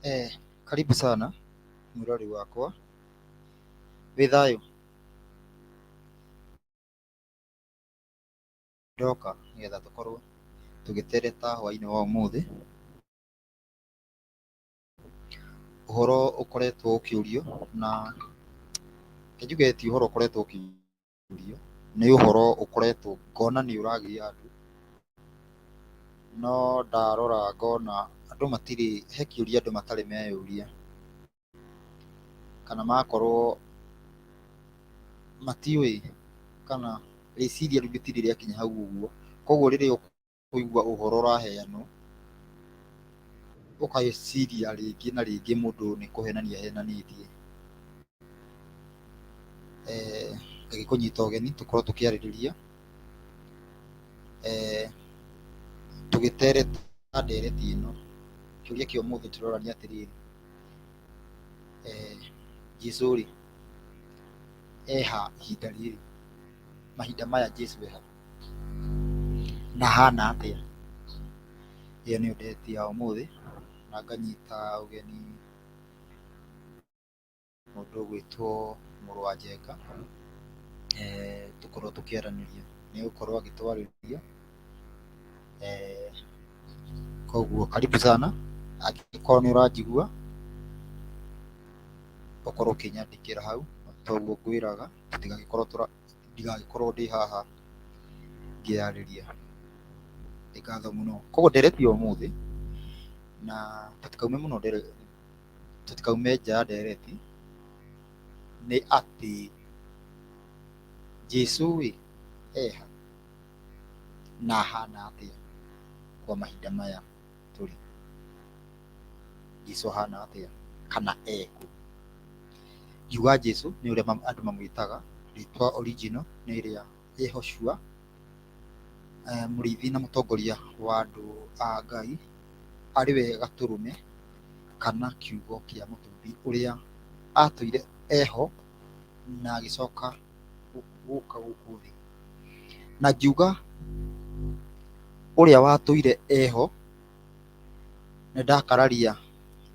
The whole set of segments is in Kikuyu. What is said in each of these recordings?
Karibu sana mwĩroreri wakwa, wĩ thayũ? Ndoka nĩgetha tũkorwo tũgĩtereta hwaĩ-inĩ wa ũmũthĩ, ũhoro ũkoretwo ũkĩũrio na reke njuge ti ũhoro ũkoretwo ũkĩũrio, nĩ ũhoro ũkoretwo ngona nĩ ũragia andũ, no ndarora ngona andũ matirĩ, he kĩũria andũ matarĩ meyũria, kana magakorwo matiũĩ kana rĩciria rĩu rĩtirĩ rĩakinya hau ũguo, koguo rĩrĩa ũkũigua ũhoro ũraheanwo, ũgeciria rĩngĩ na rĩngĩ mũndũ nĩ kũhenania ahenanĩtie. Ngagĩkũnyita ũgeni tũkorwo tũkĩarĩrĩria, tũgĩtereta ndereti ĩno. Kĩũria kĩa ũmũthĩ tũrorania atĩrĩrĩ, Jesũ rĩ, eha ihinda rĩrĩ? Mahinda maya Jesũ eha? Na ahana atĩa? Ĩyo nĩyo ndereti ya ũmũthĩ, na nganyita ũgeni mũndũ ũgwĩtwo mũrũ wa Njenga, tũkorwo tũkĩaranĩria. Nĩ egũkorwo agĩtwarĩria, koguo karibu sana, angĩkorwo nĩ ũranjigua, ũkorwo ũkĩnyandĩkĩra hau, ta ũguo ngwĩraga, tũtigagĩkorwo ndigagĩkorwo ndĩ haha ngĩyarĩria. Nĩ ngatho mũno. Koguo ndereti ya ũmũthĩ, na tũtikaume mũno tũtikaume nja ya ndereti, nĩ atĩ Jesũ ĩ, eha? Na ahana atĩa kwa mahinda maya tũrĩ? Jesũ ahana atĩa kana ekũ? Ngiuga Jesũ nĩ ũrĩa andũ mamwĩtaga, rĩtwa original nĩ rĩa Yehoshua, mũrĩithi na mũtongoria wa andũ a Ngai, arĩ we gatũrũme kana kiugo kĩa mũtũmbi ũrĩa atũire eho na agĩcoka gũka gũkũ thĩ. Na ngiuga ũrĩa watũire eho, nĩ ndakararia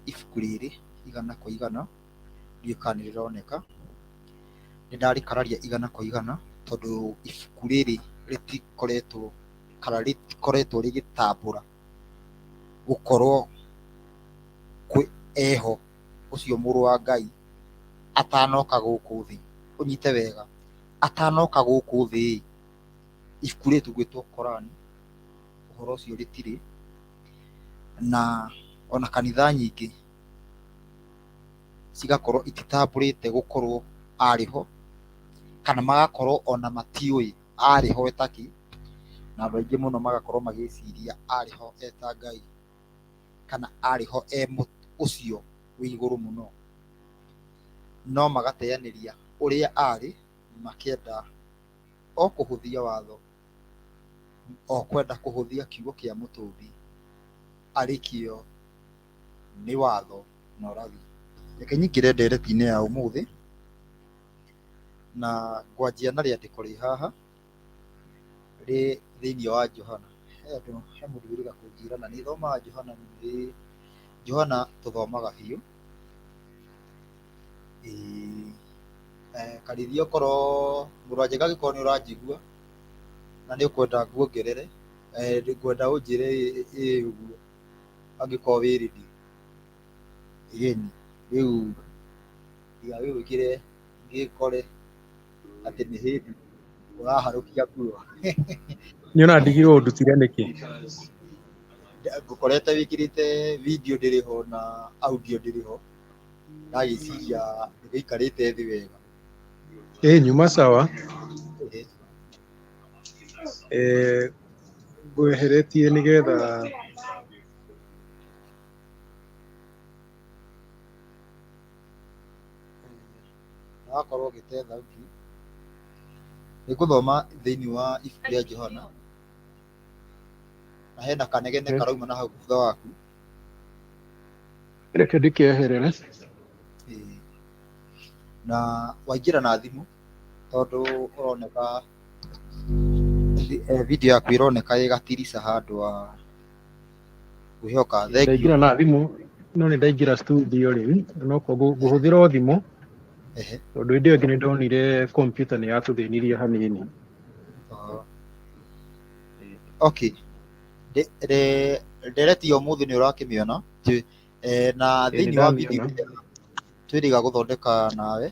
ibuku rĩrĩ igana kwa igana, ndiũĩ kana nĩ rĩroneka, nĩ ndarĩkararia igana kwa igana tondũ ibuku rĩrĩ rĩtikoretwo kana rĩtikoretwo rĩgĩtambũra gũkorwo eho ũcio mũrũ wa Ngai atanoka gũkũ thĩ. Ũnyite wega, atanoka gũkũ thĩ ĩ, ibuku rĩrĩ tũgwĩtwo Korani, ũhoro ũcio rĩtirĩ, na ona kanitha nyingĩ cigakorwo ititambũrĩte gũkorwo arĩ ho, kana magakorwo ona matiũĩ arĩ ho eta kĩ, na andũ aingĩ mũno magakorwo magĩciria arĩ ho eta Ngai, kana arĩ ho e ũcio wĩ igũrũ mũno, no magateanĩria ũrĩa arĩ makĩenda o kũhũthia watho, o kwenda kũhũthia kiugo kĩa mũtũmbi arĩ kĩo nĩ watho na ũrathi. Reke nyingĩre ndereti-inĩ ya ũmũthĩ, na ngwanjia na rĩandĩko rĩ haha, rĩ thĩinĩ wa Johana. He andũ, he mũndũ wĩrĩga kũnjĩra na nĩ thomaga Johana nĩ Johana tũthomaga biũ. Ĩĩ Karĩithia okorwo, mũrũ wa Njenga angĩkorwo nĩ ũranjigua na nĩ ũkwenda nguongerere, ngwenda ũnjĩre ĩĩ ũguo angĩkorwo wĩ ready. Ĩni, rĩu ndigagĩgwĩkĩre ngĩkore atĩ nĩ hĩndĩ ũraharũkia nguo. Nĩ ũrandigirwo ũndutire nĩkĩ? Ngũkorete wĩkĩrĩte video ndĩrĩ ho na audio ndĩrĩ ho, ndagĩciria ndũgĩikarĩte thĩ wega. Ĩ nyuma sawa. Ngweheretie nĩgetha Na wakorwo ũgĩte thauti, nĩ ngũthoma thĩinĩ wa ibuku rĩa Johana, na hena kanegene karauma na hau thutha waku. Reke ndĩkeherere. Ĩĩ. Na waingĩra na thimũ tondũ ũroneka video yaku ĩroneka ĩ gatirica handũ ha ngwĩhoka. Thengiũ. Ndaingĩra na thimũ No nĩ ndaingĩra studio rĩu, no ngũhũthĩra o thimũ tondũ hĩndĩ ĩyo ĩngĩ nĩ ndonire kompiuta nĩ yatũthĩnirie hanini. Oh. Okay. Ndereti ya ũmũthĩ nĩ ũrakĩmĩona. Na Ĩĩ, nĩ thĩinĩ wa video ndamĩona. ĩrĩa twĩrĩga gũthondeka nawe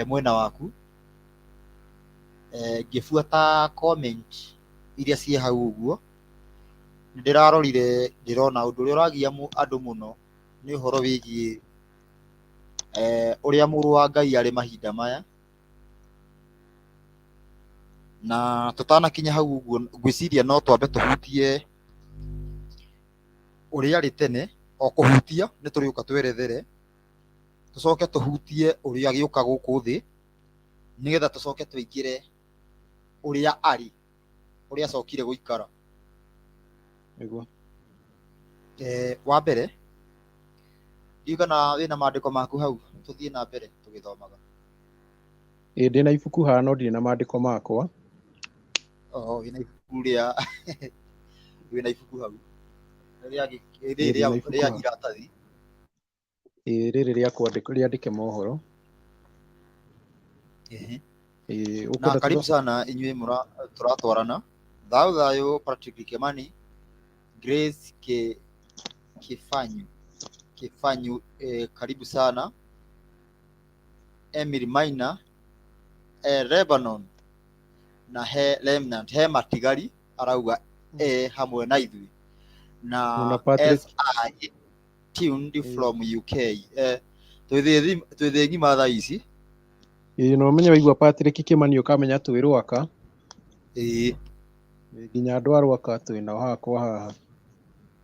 mwena waku, ngĩbuata comment iria ciĩ hau ũguo, nĩ ndĩrarorire ndĩrona ũndũ ũrĩa ũragia andũ mũno nĩ ũhoro wĩgiĩ ũrĩa mũrũ wa Ngai arĩ mahinda maya. Na tũtanakinya hau ũguo, ngwĩciria no twambe tũhutie ũrĩa arĩ tene, o kũhutia nĩ tũrĩũka twerethere, tũcoke tũhutie ũrĩa agĩũka gũkũ thĩ, nĩgetha tũcoke tũingĩre ũrĩa arĩ, ũrĩa acokire gũikara. Nĩguo. Wa mbere, ndiũĩ kana wĩna maandĩko maku hau, tũthiĩ na mbere tũgĩthomaga. Ĩĩ, ndĩna ibuku haha no ndirĩ na maandĩko makwa. Oh, wĩna ibuku rĩa wĩna ibuku hau rĩa Ĩĩ, rĩrĩ ndĩna ibuku rĩa haha. iratathi. Ĩĩ, rĩrĩ rĩa kwandĩka rĩandĩke mohoro. Ehe. Ĩĩ, Na ũkwenda karibu tũtho sana inyuĩ mũra tũratwarana. Thayũ thayũ Patrick Kimani, Grace Ke Kifanyu Kifanyu, karibu sana. Emily Maina, Lebanon na he Remnant, he Matigari arauga hamwe na ithuĩ na na Patrick SI tuned ĩĩ from UK. Twĩ thĩ ng'ima thaa ici. Ĩĩ, no ũmenye waigua Patrick Kimani ũkamenya twĩ Rwaka. Ĩĩ. Ĩĩ, nginya andũ a Rwaka twĩ nao haha kwa haha.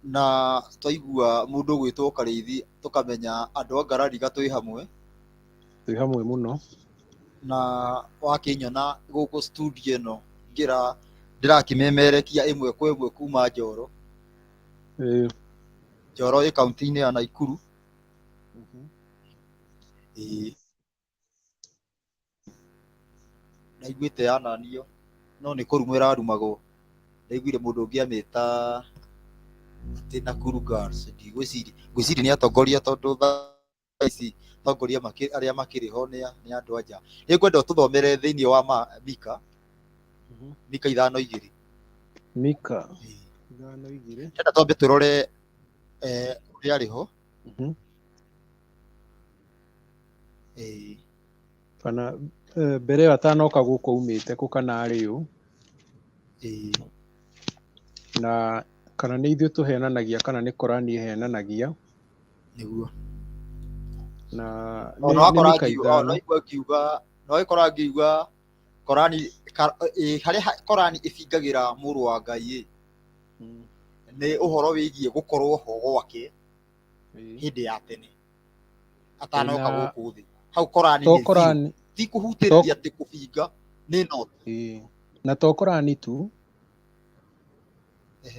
Na twaigua mũndũ ũgwĩtwo Karĩithi tũkamenya andũ a Ngarariga twĩ hamwe. Twĩ hamwe mũno. Na wakĩnyona gũkũ studio ĩno ngĩra ndĩrakĩmemerekia ĩmwe kwa ĩmwe kuma Njoro. Ĩĩ. Njoro ĩ kaunti-inĩ ya Naikuru. Ĩĩ. Ndaiguĩte yananio no nĩ kũrumwo ĩrarumagwo. Ndaiguire mũndũ ũngĩ amĩta atĩ Nakuru Girls. Ndigwĩciria, ngwĩciria nĩ atongoria tondũ thaa ici atongoria arĩa makĩrĩ ho nĩ andũ a nja. Nĩngwenda ũtũthomere thĩinĩ wa Mika. Mika 5:2. Mika 5:2. Ndĩrenda twambe tũrore ũrĩa arĩ ho. Ĩĩ. Kana mbere ĩyo atanoka gũkũ aumĩte kũ kana arĩ ũ? Ĩĩ. Na kana nĩ ithuĩ tũhenanagia kana nĩ Korani ĩhenanagia? Nĩguo. Na O nĩ no nĩ akora Mika ngiuga, o 5. no igua ngiuga, no ĩkora ngiuga Korani harĩa Korani ĩbingagĩra mũrũ wa Ngai ĩ, nĩ ũhoro wĩgiĩ gũkorwo ho gwake hĩndĩ ya tene atanoka gũkũ thĩ. Hau Korani To nĩ zero. Korani Ti to kũhutĩrĩria atĩ kũbinga nĩ not. Ĩĩ. Na to Korani tu,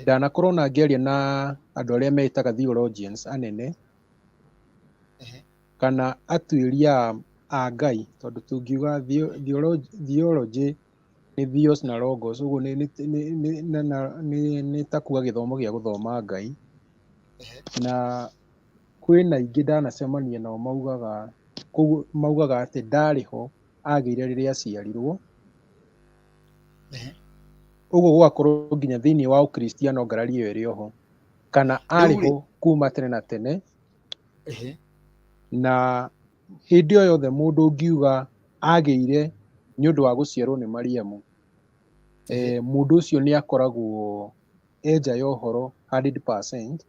ndanakorwo na ngĩaria na andũ arĩa meĩtaga theologians anene kana atuĩria a Ngai, tondũ tũngiuga theology nĩ theos na logos, ũguo nĩ ta kuga gĩthomo gĩa gũthoma Ngai. Na kwĩna aingĩ ndanacemania nao maugaga koguo maugaga atĩ ndarĩ ho, agĩire rĩrĩa aciarirwo. Ũguo gũgakorwo nginya thĩinĩ wa ũkristiano ngarari ĩyo ĩrĩ oho, kana arĩ Rĩu rĩ ho kuma tene na tene. Na hĩndĩ o yothe mũndũ ũngiuga agĩire nĩ ũndũ wa gũciarwo nĩ Mariamu, mũndũ ũcio nĩ akoragwo enja ya ũhoro 100%.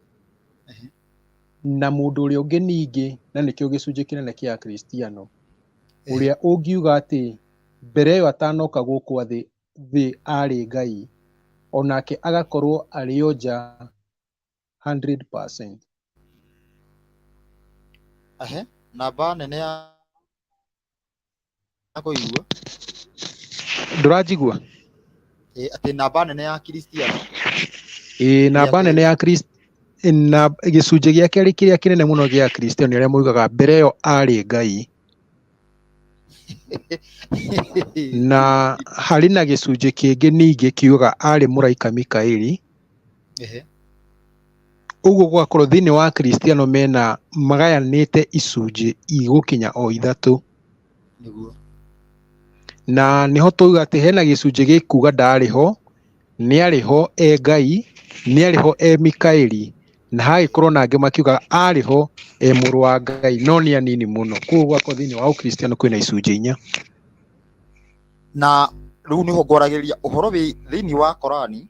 Na mũndũ ũrĩa ũngĩ ningĩ, na nĩkĩo gĩcunjĩ kĩnene kĩa akristiano, ũrĩa ũngiuga atĩ mbere ĩyo atanoka gũkũ thĩ arĩ Ngai, onake agakorwo arĩ o nja 100%. Namba nene ya kũigua. Ndũranjigua? Ĩ, atĩ namba nene ya Kristiano. Ĩ, namba nene ya na gĩcunjĩ gĩa kerĩ kĩrĩa kĩnene mũno gĩa Kristiano arĩa moigaga mbere ĩyo arĩ Ngai. Na harĩ na gĩcunjĩ kĩngĩ ningĩ kiugaga arĩ mũraika Mikaeli. Ũguo gũgakorwo thĩinĩ wa Akristiano mena magayanĩte icunjĩ igũkinya o ithatũ. Nĩguo. Na nĩho tũuga atĩ hena gĩcunjĩ gĩkuga ndarĩ ho, nĩarĩ ho e Ngai, nĩarĩ ho e Mikaeli, na hagĩkorwo na angĩ makiuga arĩ ho e mũrũ wa Ngai, no nĩ anini mũno. Koguo gũgakorwo thĩinĩ wa Ũkristiano kwĩna icunjĩ inya. Na rĩu nĩho ngwaragĩrĩria ũhoro wĩ thĩinĩ wa Korani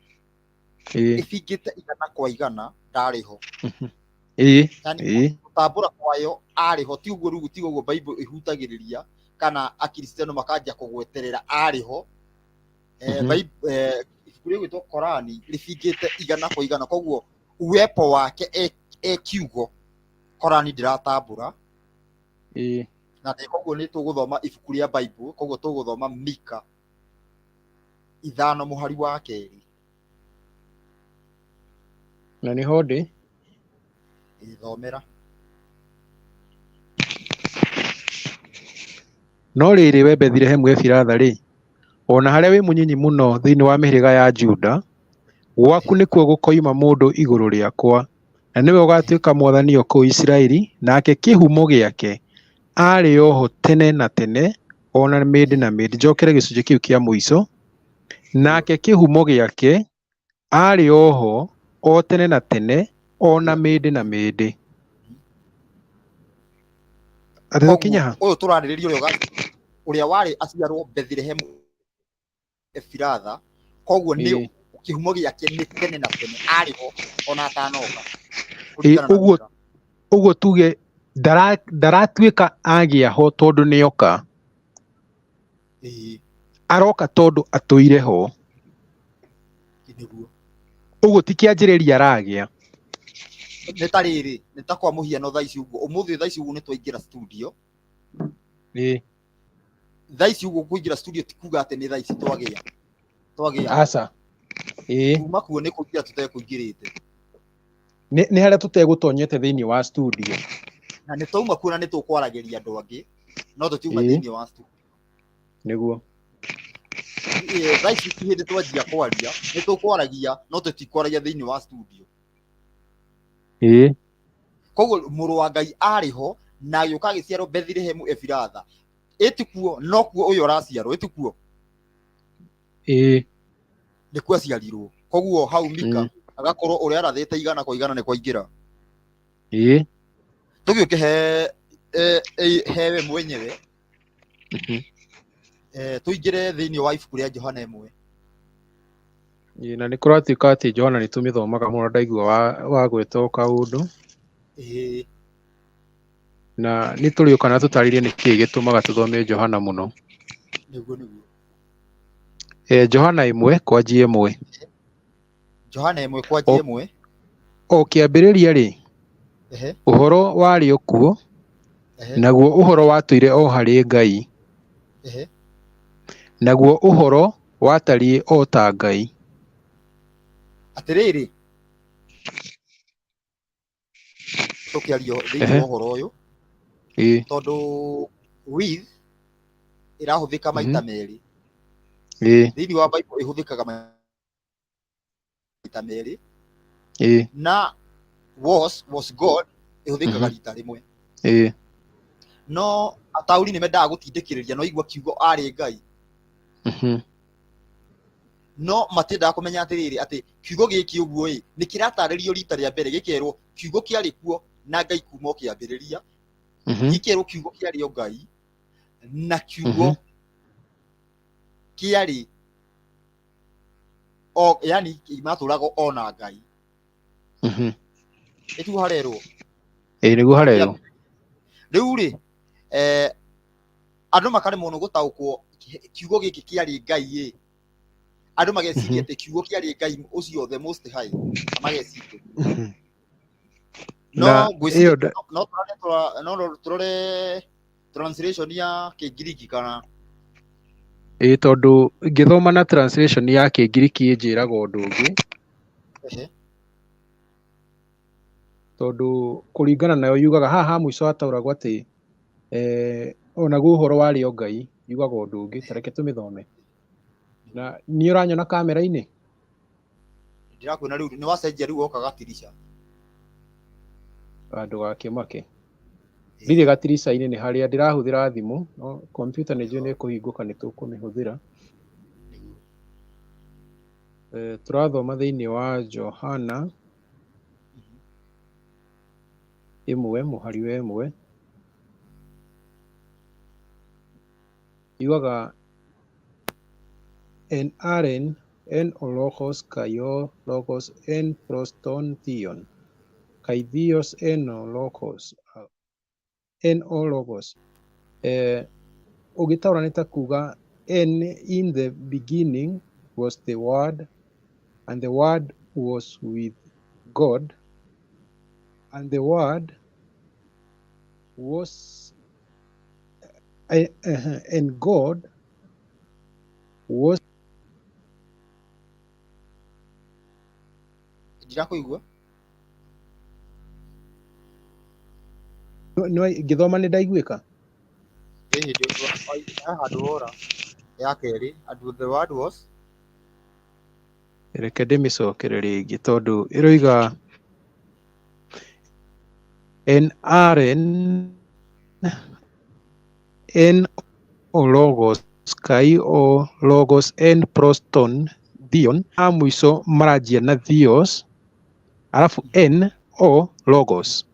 ĩbingĩte igana kwa igana ndarĩ ho. Yani gũtambũra kwayo arĩ ho ti ũguo rĩu ti ũguo Bible ĩhutagĩrĩria kana akristiano makanjia kũgweterera arĩ ho. Ibuku rĩgwĩtwo Korani rĩbingĩte igana kwa igana, koguo uwepo wake e kiugo Korani ndĩratambũra. Na koguo nĩ tũgũthoma ibuku rĩa Bible, koguo tũgũthoma Mika 5 mũhari wa 2. Na nĩho ndĩ. Ĩthomera. No rĩrĩ, we Bethilehemu Efiratha-rĩ, o na harĩa wĩ mũnyinyi mũno thĩinĩ wa mĩhĩrĩga ya Juda, gwaku nĩkuo gũkoima mũndũ igũrũ rĩakwa, na nĩwe ũgatuĩka mwathani o kũu Isiraeli, nake kĩhumo gĩake arĩ o ho tene na tene, o na mĩndĩ na mĩndĩ. Njokere gĩcunjĩ kĩu kĩa mũico. Nake kĩhumo gĩake arĩ o ho o tene na tene, o na mĩndĩ na mĩndĩ. Atĩ tũkinye ha? Ũyũ tũrarĩrĩria ũrĩa warĩ aciarwo Bethilehemu Efiratha, koguo nĩ kĩhumo gĩake nĩ tene na tene, arĩ ho ona atanoka. Ũguo ũguo tuge ndaratuĩka agĩa ho tondũ nĩoka. Aroka tondũ atũire ho. Ũguo ti kĩanjĩrĩria aragĩa. Nĩ ta rĩrĩ, nĩ ta kwa mũhiano thaa ici ũguo, ũmũthĩ thaa ici ũguo nĩ twaingĩra studio. Thaa ici ũguo kũingĩra studio ti kuga atĩ nĩ thaa ici twagĩa. Twagĩa. Aca. Kuma kuo nĩ kũingĩra tũtekũingĩrĩte. Nĩ harĩa tũtegũtonyete thĩinĩ wa studio. Na nĩ twauma kuo na nĩ tũkwaragĩria andũ angĩ, no tũtiuma thĩinĩ wa studio. Nĩguo. Thaa ici ti hĩndĩ twanjia kwaria, nĩ tũkwaragia no tũtikwaragia thĩinĩ wa studio. Koguo mũrũ wa Ngai arĩ ho na agĩũka agĩciarwo Bethilehemu Efiratha. Ĩtikuo no kuo ũyũ ũraciarwo, ĩtikuo. Nĩkuo aciarirwo. Koguo hau Mika agakorwo ũrĩa arathĩte igana kwa igana nĩ kwaingĩra. Tũgĩũke hewe mwenyewe. Tũingĩre thĩinĩ wa ibuku rĩa Johana 1. Na nĩ kũratuĩka atĩ Johana nĩ tũmĩthomaga mũno, ndaigua wa gwĩtwo kaũndũ. Na nĩ tũrĩũka na tũtarĩrie nĩkĩĩ gĩtũmaga tũthome Johana mũno. Nĩguo, nĩguo. Johana 1 kwanjia 1. Johana 1 kwanjia 1. O kĩambĩrĩria rĩ, ũhoro warĩ o kuo, naguo ũhoro watũire o harĩ Ngai. Naguo ũhoro watariĩ o ta Ngai. Atĩrĩrĩ, tũkĩaria thĩinĩ wa ũhoro ũyũ, tondũ with ĩrahũthĩka maita merĩ. Thĩinĩ wa Bible ĩhũthĩkaga maita merĩ. Na was God ĩhũthĩkaga rita rĩmwe. No ataũri nĩ mendaga gũtindĩkĩrĩria, no igua kiugo arĩ Ngai. No matiendaga kũmenya atĩrĩrĩ, atĩ kiugo gĩkĩ ũguo ĩ, nĩ kĩratarĩrio rita rĩa mbere, gĩkerwo kiugo kĩarĩ kuo na Ngai kuma o kĩambĩrĩria. Gĩkerwo kiugo kĩarĩ o Ngai, na kiugo kĩarĩ o, yani matũraga o na Ngai. Ĩtiguo harerwo? Nĩguo harerwo. Rĩu rĩ, andũ makaremwo nĩ gũtaũkwo kiugo gĩkĩ kĩarĩ Ngai ĩ. Andũ mageciria atĩ kiugo kĩarĩ Ngai ũcio the most high, mageciria. No ngwĩciria, no tũrore, no tũrore translation ya Kĩngiriki kana? Tondũ ngĩthoma na translation ya Kĩngiriki ĩnjĩraga ũndũ ũngĩ. Tondũ kũringana nayo yugaga haha ha mũico hataũragwo atĩ onaguo ũhoro warĩ o Ngai, yugaga ũndũ ũngĩ. Ta reke tũmĩthome. Na nĩ ũranyona kamera-inĩ? Ndĩrakuona rĩu, nĩ wacenjia rĩu woka gatirisha. Ndũgakĩmake. Ndirĩ gatirica-inĩ, nĩ harĩa ndĩrahũthĩra thimũ, no kompiuta nĩ njũĩ nĩ ĩkũhingũka, nĩ tũkũmĩhũthĩra. Nĩguo. Tũrathoma thĩinĩ wa Johana 1 mũhari wa 1. Yugaga en aren en o logos kai o logos en proston theon kai theos en o logos en o logos. Ũgĩtaũra nĩ ta kuga en in the beginning was the word and the word was with God and the word was and God was. Ndirakũigua. Ngĩthoma nĩ ndaiguĩka. Ĩ hĩndĩ he handũ wora ya kerĩ, and the word was. Reke ndĩmĩcokere rĩngĩ tondũ ĩroiga en aren en o logos kai o logos en proston theon, a mũico maranjia na theos arabu en o logos.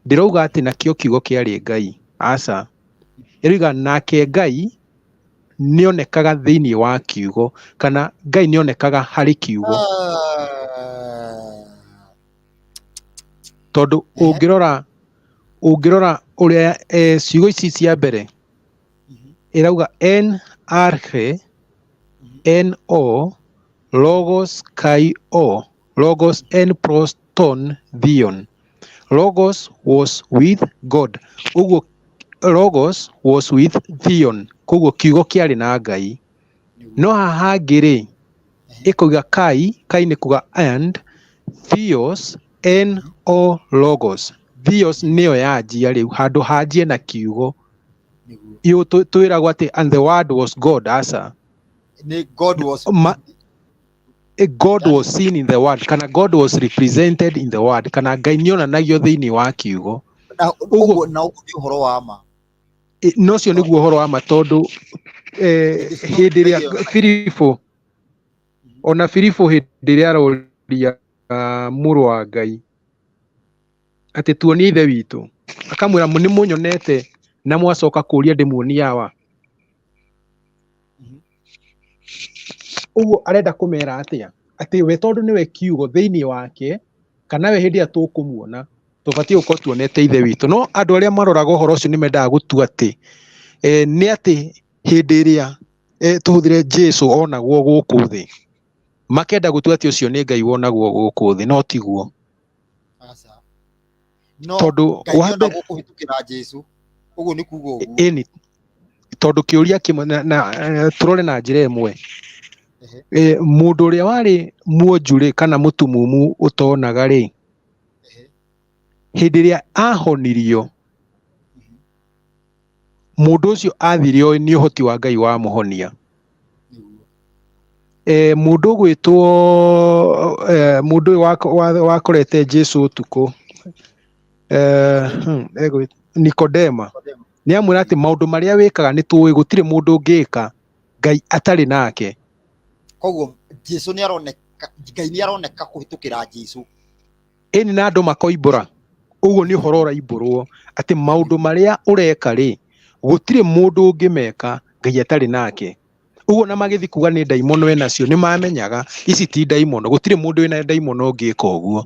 Ndĩrauga atĩ nakĩo kiugo kĩarĩ Ngai, aca. Ĩroiga nake Ngai nĩonekaga thĩinĩ wa kiugo, kana Ngai nĩonekaga harĩ kiugo. Tondũ ũngĩrora ũrĩa ciugo ici cia mbere ĩrauga en arche en o logos kai o logos en proston theon, logos was with God. Ũguo logos was with theon, koguo kiugo kĩarĩ na Ngai. No haha hangĩ rĩ, ĩkauga kai, kai nĩ kuga and, theos en o logos. Theos nĩyo yanjia rĩu, handũ hanjie na kiugo. Nĩguo. Twĩragwo atĩ and the word was God, aca. Nĩ God was Ma, God was seen in the word, kana God was represented in the word, kana Ngai nĩonanagio thĩinĩ wa kiugo. Na ũguo ũguo na ũguo nĩ ũhoro wa ma. No ũcio nĩguo ũhoro wa ma, tondũ hĩndĩ ĩrĩa Filipo, ona Filipo hĩndĩ ĩrĩa aroria mũrũ wa Ngai atĩ tuonie ithe witũ, akamwĩra nĩ mũnyonete na mwacoka kũũria ndĩmuonie awa. Ũguo arenda kũmera atĩa? Atĩ we tondũ nĩwe kiugo thĩinĩ wake, kana we hĩndĩ ĩrĩa tũkũmuona tũbatiĩ gũkorwo tuonete ithe witũ. No andũ arĩa maroraga ũhoro ũcio nĩ mendaga gũtua atĩ nĩ atĩ hĩndĩ ĩrĩa tũhũthĩre Jesu onagwo gũkũ thĩ, makenda gũtua atĩ ũcio nĩ Ngai wonagwo gũkũ thĩ, no tiguo. Aca. No tondũ Ngai wa mbere nĩonagwo kũhĩtũkĩra Jesu. Ũguo nĩ kuga ũguo. Ĩni, tondũ kĩũria kĩmwe na tũrore na njĩra ĩmwe, mũndũ ũrĩa warĩ muonju rĩ, kana mũtumumu ũtonaga rĩ, hĩndĩ ĩrĩa ahonirio, mũndũ ũcio athire oĩ nĩ ũhoti wa Ngai wamũhonia. Nĩguo. Mũndũ ũgwĩtwo mũndũ ũyũ wakorete Jesu ũtukũ, Nikodema, Nikodemo. nĩ amwĩra atĩ maũndũ marĩa wĩkaga nĩ tũĩ gũtirĩ mũndũ ũngĩka Ngai atarĩ nake. Koguo Jesu nĩ aroneka, Ngai nĩ aroneka kũhĩtũkĩra Jesu. Ĩni, na andũ makoimbũra ũguo nĩ ũhoro ũraimbũrwo atĩ maũndũ marĩa ũreka rĩ, gũtirĩ mũndũ ũngĩmeka Ngai atarĩ nake. Ũguo na magĩthiĩ kuga nĩ ndaimono enacio, nĩ mamenyaga ici ti ndaimono, gũtirĩ mũndũ wĩna ndaimono ũngĩka ũguo.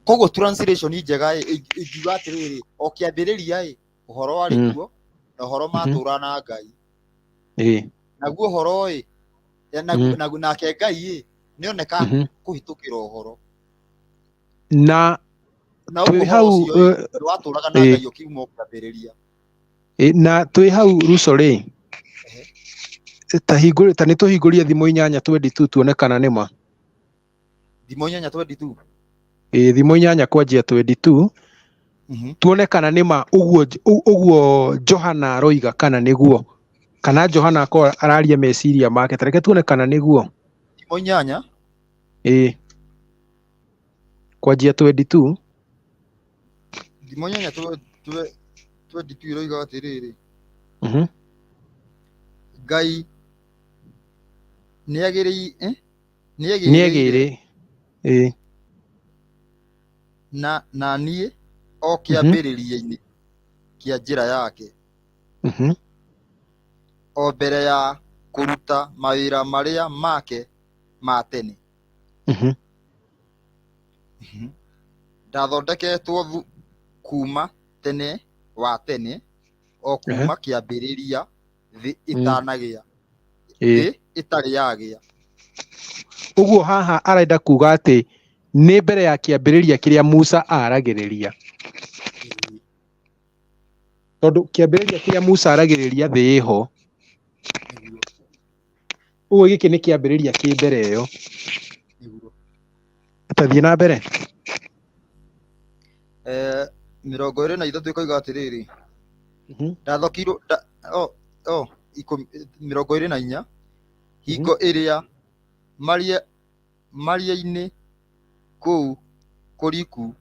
Koguo translation njega ĩ ingiuga atĩrĩrĩ, o kĩambĩrĩria ĩ ũhoro warĩ kuo na ũhoro matũra na Ngai. Naguo ũhoro ĩ nake Ngai ĩ nĩoneka kũhĩtũkĩra ũhoro. Na Na ũguo twĩ ũhoro hau ũcio ĩ nĩ watũraga na Ngai ũkiuma o kĩambĩrĩria. Na twĩ hau Ruco rĩ, ta hingũri, ta nĩ tũhingũrie thimũ 8:22 tuone kana nĩ ma. Thimũ 8:22. Ĩ, thimũ 8 kwanjia 22 tuone kana nĩ ma ũguo ũguo Johana aroiga, kana nĩguo, kana Johana akorwo araria meciria make. Ta reke tuone kana nĩguo. Thimũ 8. Ĩ, kwanjia 22. Thimo inyanya 22 ĩroiga atĩrĩrĩ, Ngai nĩagĩrĩire nĩ nĩegĩrĩire agĩrĩ ĩĩ na niĩ o kĩambĩrĩria-inĩ kĩa njĩra yake, o mbere ya kũruta mawĩra marĩa make ma tene. Ndathondeketwo kuma tene wa tene, o kuma kĩambĩrĩria thĩ ĩtanagĩa, Ĩĩ. thĩ ĩtarĩ yagĩa. Ũguo haha arenda kuga atĩ nĩ mbere ya kĩambĩrĩria kĩrĩa Musa aragĩrĩria, tondũ kĩambĩrĩria kĩrĩa Musa aragĩrĩria thĩ ĩho. Nĩguo. Ũguo gĩkĩ nĩ kĩambĩrĩria kĩ mbere ĩyo. Nĩguo. Tathiĩ na mbere. 23 ĩkoiga atĩrĩrĩ, ndathokirwo o 24, hingo ĩrĩa maria-inĩ kũu kũriku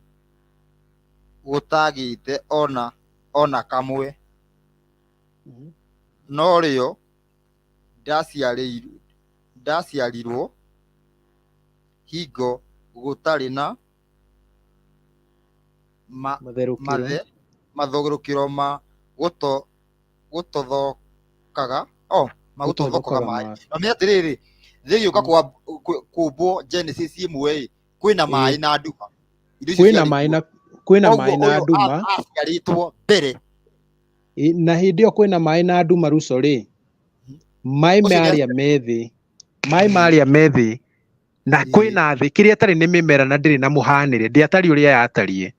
gũtagĩte ona kamwe, norĩo ndaciarirwo, hingo gũtarĩ na Matherũkĩro. Matherũkĩro ma gũtothokaga o ma gũtothokaga Gũtothokaga maĩ. maĩ. Na nĩ atĩrĩrĩ, thĩ ĩgĩũka kũmbwo Genesis 1 ĩ, kwĩna maĩ na nduma. Indo icio Kwĩna ciarĩ maĩ kuo. na kwĩna Koguo maĩ na ũyũ nduma. aciarĩtwo mbere. Ĩ, na hĩndĩ ĩyo kwĩna maĩ na nduma ruco rĩ, maĩ Ũcio nĩ marĩa me thĩ, maĩ marĩa me thĩ na kwĩna thĩ kĩrĩa ĩtarĩ nĩ mĩmera na ndĩrĩ na mũhanĩre, ndĩatariĩ ũrĩa yatariĩ.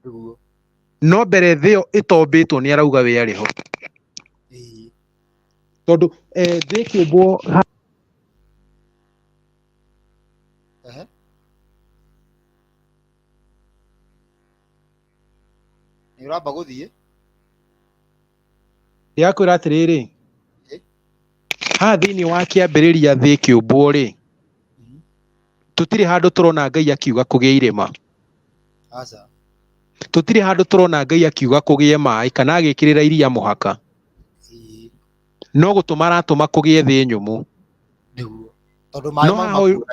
Nĩguo. No mbere thĩ ĩyo ĩtombĩtwo nĩ arauga we arĩ ho. Tondũ thĩ ĩkĩũmbwo Ehe. Nĩ ũramba gũthiĩ. Ndĩrakwĩra atĩrĩrĩ, haha thĩinĩ wa kĩambĩrĩria thĩ ĩkĩũmbwo rĩ, tũtirĩ handũ tũrona Ngai akiuga kũgĩe irĩma. Aca. Tũtirĩ handũ tũrona Ngai akiuga kũgĩe maĩ kana agĩkĩrĩra iria mũhaka. No gũtũma aratũma kũgĩe thĩ nyũmũ. Nĩguo. Tondũ maĩ No mauma haha kuo maĩ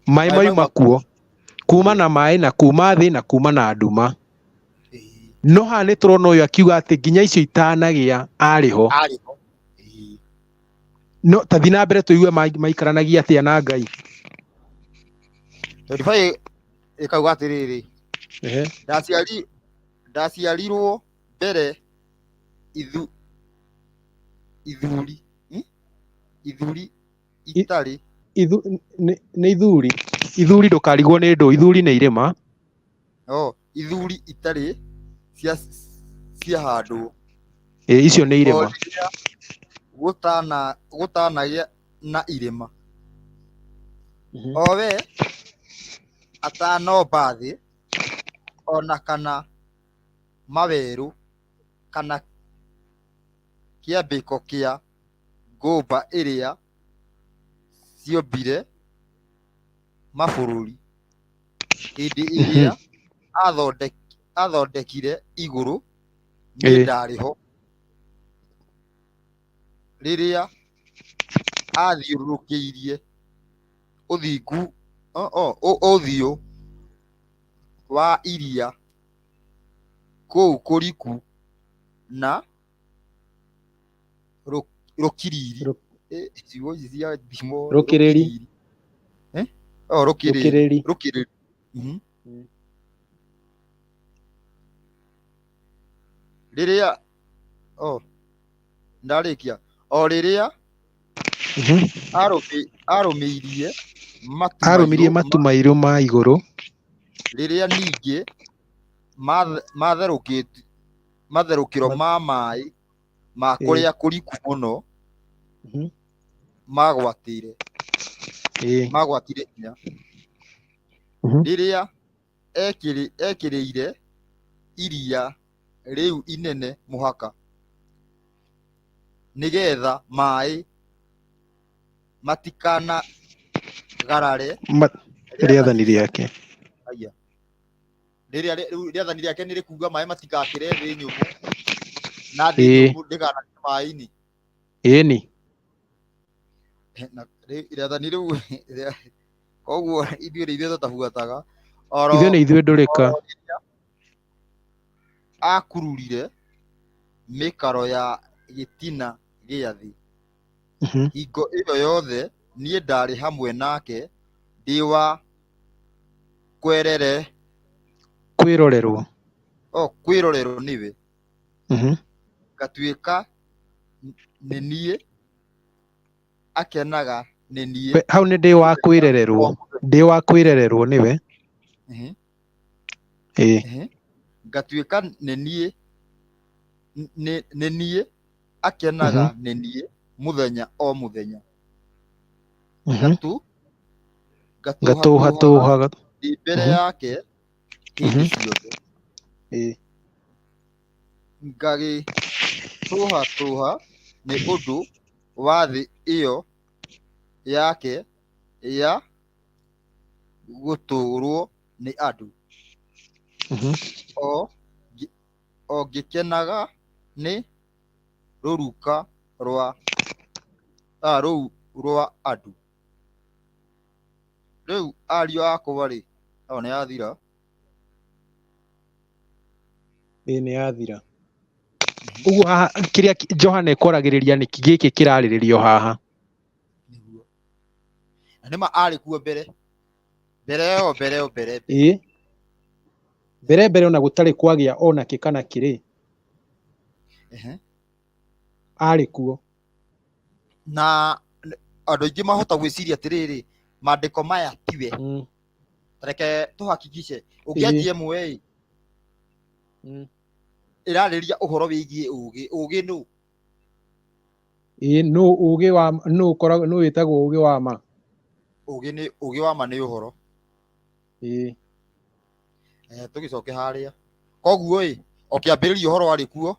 maĩ mauma mauma kuo, kuma na maĩ na kuma thĩ na kuma na nduma. No haha nĩ tũrona ũyũ akiuga atĩ nginya icio itanagĩa arĩ ho. Arĩ ho. No tathi na mbere tũigue maikaranagia atĩa na Ngai. 25 ĩkauga atĩrĩrĩ, ndaciarirwo mbere ithuri ithuri itarĩ Nĩ ithuri. Ithuri ndũkarigwo nĩ ndũ, ithuri nĩ irĩma. O ithuri itarĩ ciahandwo. Ĩ, icio nĩ O irĩma. rĩrĩa gũtanagĩa na irĩma. O we atanomba thĩ ona kana mawerũ kana kĩambĩko kĩa ngũmba ĩrĩa ciombire mabũrũri, hĩndĩ ĩrĩa athondekire igũrũ niĩ ndarĩ ho, rĩrĩa athiũrũrũkĩirie ũthingu ũthiũ wa iria kũu kũriku na rũkiriri. Ciugo ici cia thimo, Rũkiriri. rũkiriri. Oh, rũkiriri. Rũkiriri. Rũkiriri. Rĩrĩa ndarĩkia, o rĩrĩa arũmĩirie matu Arũmirie mairũ matu mairũ ma igũrũ. Rĩrĩa ningĩ matherũkĩro ma maĩ ma kũrĩa kũriku mũno magwatire. Magwatire hinya. Rĩrĩa ekĩrĩire iria rĩu inene mũhaka, nĩgetha maĩ matikanagarare Rĩathani rĩake. Aya. Rĩrĩa rĩu rĩathani rĩake nĩ rĩkuga maĩ matigakĩre thĩ nyũmũ, na thĩ nyũmũ ndĩganakĩre maĩ-inĩ. Ĩni. Na rĩathani rĩu koguo ithuĩ nĩ ithuĩ tũtabuataga. Oro Ithuĩ nĩ ithuĩ ndũrĩka. Oro rĩrĩa akururire mĩkaro ya gĩtina gĩa thĩ, hingo ĩyo yothe niĩ ndarĩ hamwe nake ndĩ wa kwerere Kwĩrorerwo. O kwĩrorerwo nĩwe, ngatuĩka nĩ niĩ akenaga nĩ niĩ. Hau nĩ ndĩ wa kwĩrererwo, ndĩ wa kwĩrererwo nĩwe. Ĩĩ. Ngatuĩka nĩ niĩ nĩ niĩ akenaga nĩ niĩ mũthenya o mũthenya. Ngatũhatũhaga Ngatũhatũhaga ndĩ mbere yake hĩndĩ ciothe. Ngagĩtũhatũha nĩ ũndũ wa thĩ ĩyo yake ya gũtũũrwo nĩ andũ, o ngĩkenaga nĩ rũruka rwa rũu rwa andũ. Rĩu ariũ akwa rĩ, o nĩ yathira. Ĩĩ nĩ yathira. Ũguo haha kĩrĩa Johana ekwaragĩrĩria nĩ gĩkĩ kĩrarĩrĩrio haha. Nĩguo. Na nĩma arĩ kuo mbere. Mbere ĩyo mbere ĩyo mbere. Ĩĩ. Mbere mbere ona gũtarĩ kwagĩa ona kĩ kana kĩrĩ. Arĩ kuo. Na andũ aingĩ mahota gwĩciria atĩrĩrĩ, maandĩko maya tiwe. Reke tũhakikice. Ũngĩanjia ĩmwe ĩ, ĩrarĩrĩria ũhoro wĩgiĩ ũgĩ. Ũgĩ nũ? Ĩĩ, nũ ũgĩ wa nũ ũkoragwo nũ wĩtagwo ũgĩ wa ma? Ũgĩ nĩ ũgĩ wa ma nĩ ũhoro. Ĩĩ. Tũgĩcoke harĩa. Koguo ĩ, o kĩambĩrĩria ũhoro warĩ kuo,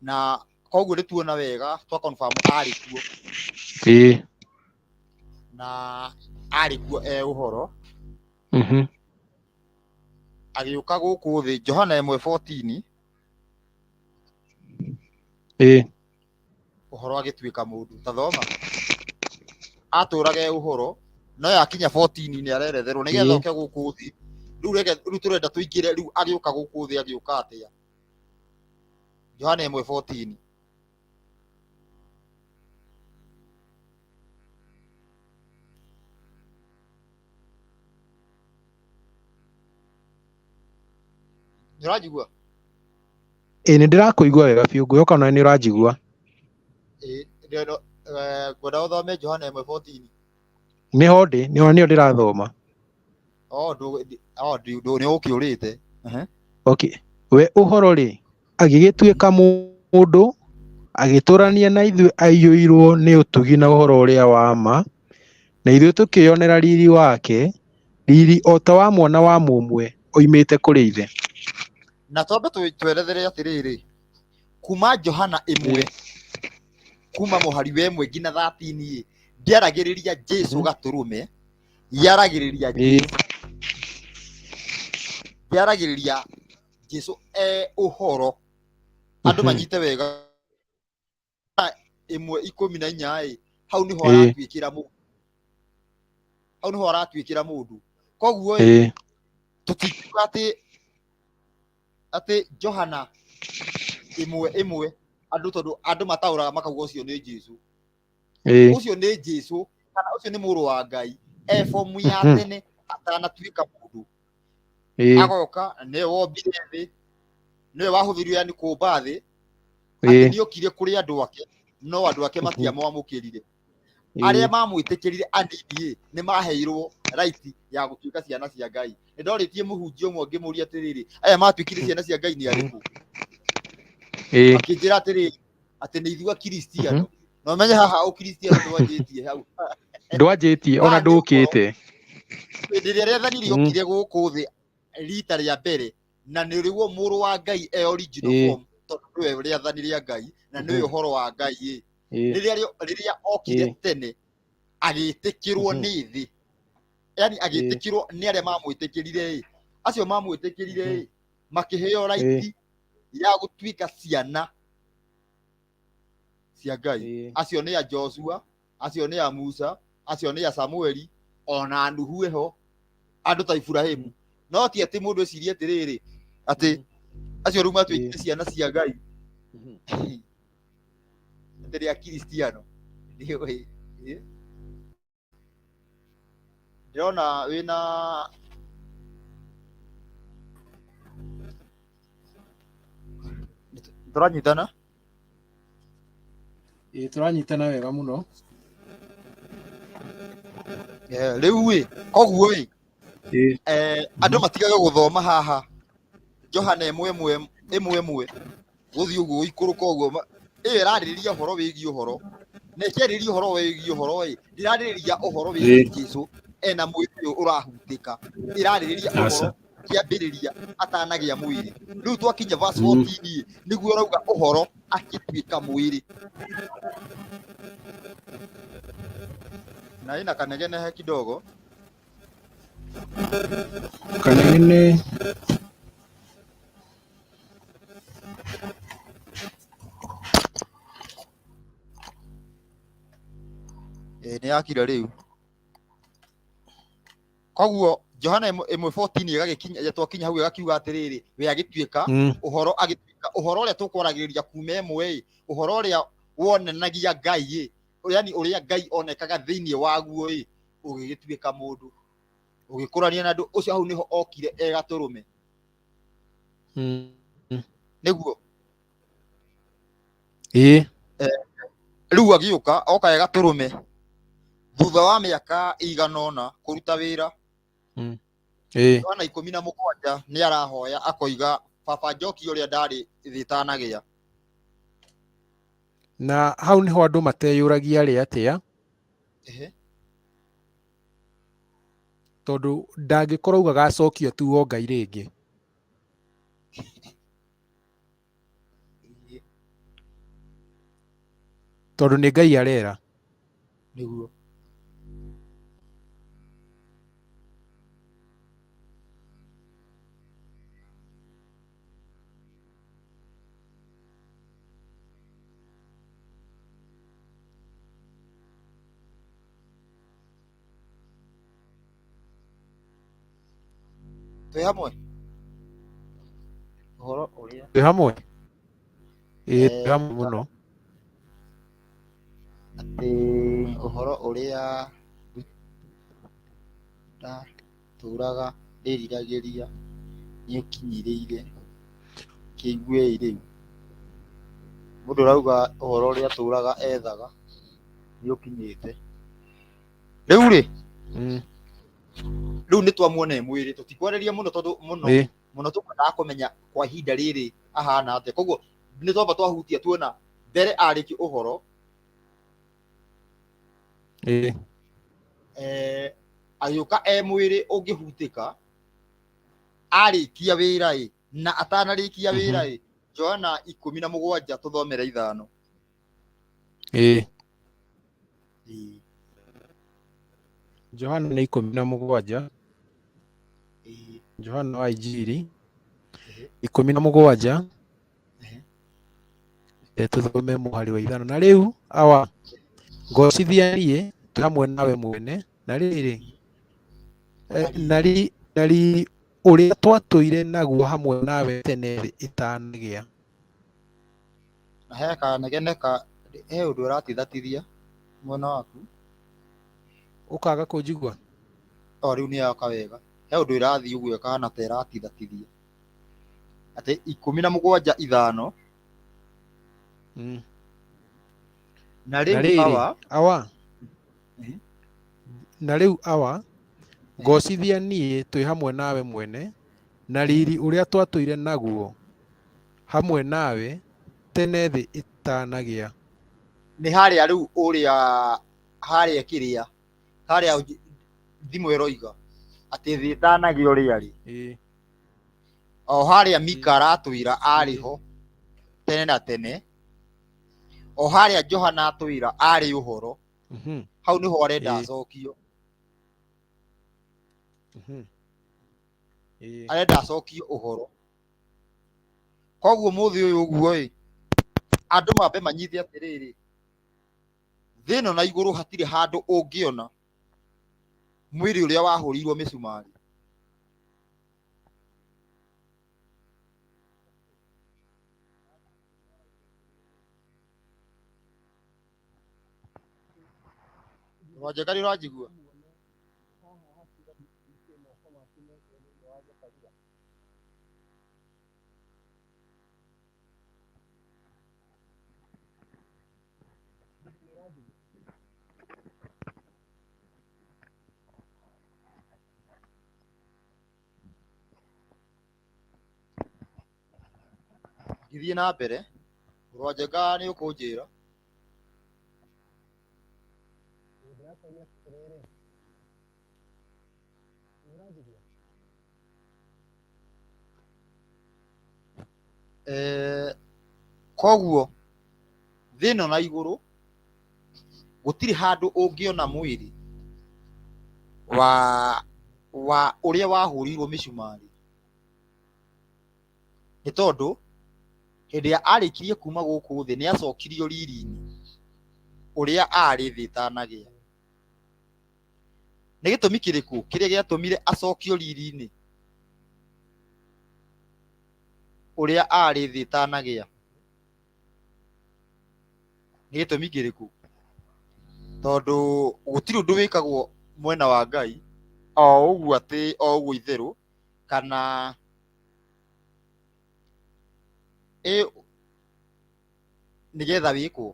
na koguo nĩ tuona wega twa confirm arĩ kuo. Ĩĩ. Na arĩ kuo e ũhoro. Agĩũka gũkũ thĩ Johana 1:14. Ĩĩ. Ũhoro agĩtuĩka mũndũ. Ta thoma. Atũraga e ũhoro, no yakinya 14 nĩ areretherwo nĩgetha oke gũkũ thĩ. Rĩu reke rĩu tũrenda tũingĩre rĩu agĩũka gũkũ thĩ agĩũka atĩa? Johana 1:14. Nĩ ũranjigua? Ĩĩ nĩ ndĩrakũigua wega biũ, ngwĩhoka nawe nĩ ũranjigua. Ĩĩ, ngwenda ũthome Johana 1:14. Nĩho ndĩ, nĩho nĩho ndĩrathoma. Oh, nĩ ũkĩũrĩte. Okay. We ũhoro rĩ, agĩgĩtuĩka mũndũ, agĩtũũrania na ithuĩ aiyũirwo nĩ ũtugi na ũhoro ũrĩa wa ma, na ithuĩ tũkĩyonera riri wake, riri o ta wa mwana wa mũmwe oimĩte kũrĩ ithe. Na twambe twerethere atĩrĩrĩ, kuma Johana 1, kuma mũhari wa 1 nginya 13 ĩ, ndĩaragĩrĩria Jesu gatũrũme, yaragĩrĩria Jesu. Yaragĩrĩria Jesu e ũhoro. Andũ manyite wega 1:14 ĩ, hau nĩho aratuĩkĩra mũndũ. Hau nĩho aratuĩkĩra mũndũ. Koguo ĩ, tũtingiuga atĩ Johana 1:1 andũ tondũ andũ mataũraga makauga ũcio nĩ Jesu. Ũcio nĩ Jesu kana ũcio nĩ mũrũ wa Ngai e fomu ya tene atanatuĩka mũndũ. Agoka nĩwe wombire thĩ, nĩwe wahũthĩrirwo yani kũmba thĩ, atĩ nĩokire kũrĩ andũ ake, no andũ ake matiamwamũkĩrire. Arĩa mamwĩtĩkĩrire anini nĩ maheirwo right ya gũtuĩka ciana cia Ngai. Nĩ ndorĩtie mũhunjia ũmwe ngĩmũria atĩrĩrĩ, aya matuĩkire ciana cia Ngai nĩ arĩkũ? Akĩnjĩra atĩrĩrĩ, atĩ nĩ ithuĩ Akristiano. Na ũmenye haha Ũkristiano ndwanjĩtie hau. Ndwanjĩtie ona ndũkĩte. Hĩndĩ ĩrĩa rĩathani rĩokire gũkũ thĩ rita rĩa mbere, na nĩ rĩo mũrũ wa Ngai e original form, tondũ nĩwe rĩathani rĩa Ngai na nĩwe ũhoro wa Ngai ĩ. Rĩrĩa okire tene agĩtĩkĩrwo nĩ thĩ, yani agĩtĩkĩrwo nĩ arĩa mamwĩtĩkĩrire ĩ, Acio mamwĩtĩkĩrire ĩ, makĩheo right ya gũtuĩka ciana cia Ngai. Acio nĩ a Joshua, acio nĩ a Musa, acio nĩ a Samueli, ona Nuhu eho, andũ ta Iburahimu. No ti atĩ mũndũ ecirie atĩrĩrĩ, atĩ acio rĩu matuĩkire ciana cia Ngai, atĩ nĩ Akristiano. Ndiũĩ. Ndĩrona wĩna tũranyitana. Ĩĩ, tũranyitana wega mũno. Rĩu ĩ, koguo ĩ, andũ matigage gũthoma haha Johana ĩmwe ĩmwe ĩmwe ĩmwe gũthiĩ ũguo gũikũrũka ũguo, ĩyo ĩrarĩrĩria ũhoro wĩgiĩ ũhoro, na ĩkĩarĩrĩria ũhoro wĩgiĩ ũhoro ĩ, ndĩrarĩrĩria ũhoro wĩgiĩ Jesu ena mwĩrĩ ũyũ ũrahutĩka, ĩrarĩrĩria ũhoro kĩambĩrĩria atanagĩa mwĩrĩ. Rĩu twakinya verse 14 ĩ, nĩguo ũrauga ũhoro akĩtuĩka mwĩrĩ. Na ĩna kanegenehe kidogo. Kanegene. Ĩĩ, nĩ yakira rĩu. Koguo Johana ĩmwe 14 ĩgagĩkinya, ya twakinya hau ĩgakiuga atĩrĩrĩ, we agĩtuĩka ũhoro, agĩtuĩka ũhoro ũrĩa tũkwaragĩrĩria kuma ĩmwe ĩ, ũhoro ũrĩa wonanagia Ngai ĩ, yani ũrĩa Ngai onekaga thĩinĩ waguo ĩ, ũgĩgĩtuĩka mũndũ, ũgĩkũrania na andũ. Ũcio hau nĩho okire e gatũrũme. Nĩguo. Ĩĩ. Rĩu agĩũka oka e gatũrũme thutha wa mĩaka ĩigana ũna kũruta wĩra. Ĩĩ. Yohana 17 nĩ arahoya akoiga, baba njoki ũrĩa ndarĩ thĩ ĩtanagĩa. Na hau niho andũ mateyũragia rĩ atĩa, tondũ ndangĩkorwo augaga acokio atuo Ngai rĩngĩ. Tondũ nĩ Ngai arera. Nĩguo. Twĩ hamwe ũhoro ũrĩa Twĩ hamwe. Ĩĩ, twĩ hamwe mũno. Atĩ ũhoro ũrĩa ndatũraga ndĩriragĩria nĩũkinyĩrĩire, kĩiguei rĩu. Mũndũ arauga ũhoro ũrĩa atũraga ethaga nĩũkinyĩte. Rĩu rĩ, rĩu nĩ twamuona e mwĩrĩ, tũtikwarĩria mũno tondũ mũno mũno tũkwendaga kũmenya kwa ihinda rĩrĩ ahana atĩa. Koguo nĩ twamba twahutia tuona mbere arĩki ũhoro, agĩũka e mwĩrĩ ũngĩhutĩka, arĩkia wĩra ĩ, na atanarĩkia wĩra ĩ, Johana 17 tũthomere 5. Ĩĩ. Johana nĩ 17. Johana wa Injiri 17. Tũthome mũhari wa 5. Na rĩu awa, ngocithia niĩ twĩ hamwe nawe mwene, na rĩrĩ, na riri ũrĩa twatũire naguo hamwe nawe tene thĩ ĩtanagĩa. Na he kanegene ka he ũndũ ũratithatithia mwena waku. Ũkaga kũnjigua? O rĩu nĩ yoka wega. He ũndũ ĩrathiĩ ũguo ĩkahana ta ĩratithatithia. Atĩ 17:5. Na Na rĩu rĩrĩ, awa, awa, na rĩu awa, ngocithia niĩ twĩ hamwe nawe mwene, na riri ũrĩa twatũire naguo hamwe nawe tene thĩ ĩtanagĩa. Nĩ harĩa rĩu ũrĩa harĩa kĩrĩa harĩa thimũ ĩroiga atĩ thĩ ĩtanagĩa ũrĩa rĩ, o harĩa Mika aratwĩra arĩ ho tene na tene, o harĩa Johana atwĩra arĩ ũhoro, hau nĩho arenda acokio. Ĩĩ. Arenda acokie ũhoro. Koguo mũthĩ ũyũ ũguo ĩ, andũ mambe manyite atĩrĩrĩ, thĩ ĩno na igũrũ hatirĩ handũ ũngĩona mwĩrĩ ũrĩa wahũrĩirwo mĩcumarĩ. Wanjenga, nĩ ũranjigua? Ngĩthiĩ na mbere, Rwanjenga, nĩ ũkũnjĩra. Ndĩrakũria atĩrĩrĩ, nĩ ũranjigua? Koguo thĩ ĩno na igũrũ gũtirĩ handũ ũngĩona mwĩrĩ wa ũrĩa wahũrĩirwo mĩcumarĩ, nĩ tondũ hĩndĩ ĩrĩa arĩkirie kuma gũkũ thĩ nĩ acokirio riri-inĩ ũrĩa arĩ thĩ ĩtanagĩa. Nĩ gĩtũmi kĩrĩkũ kĩrĩa gĩatũmire acokio riri-inĩ ũrĩa arĩ thĩ ĩtanagĩa? Nĩ gĩtũmi kĩrĩkũ? Tondũ gũtirĩ ũndũ wĩkagwo mwena wa Ngai o ũguo atĩ o ũguo itherũ kana ĩ nĩgetha wĩkwo.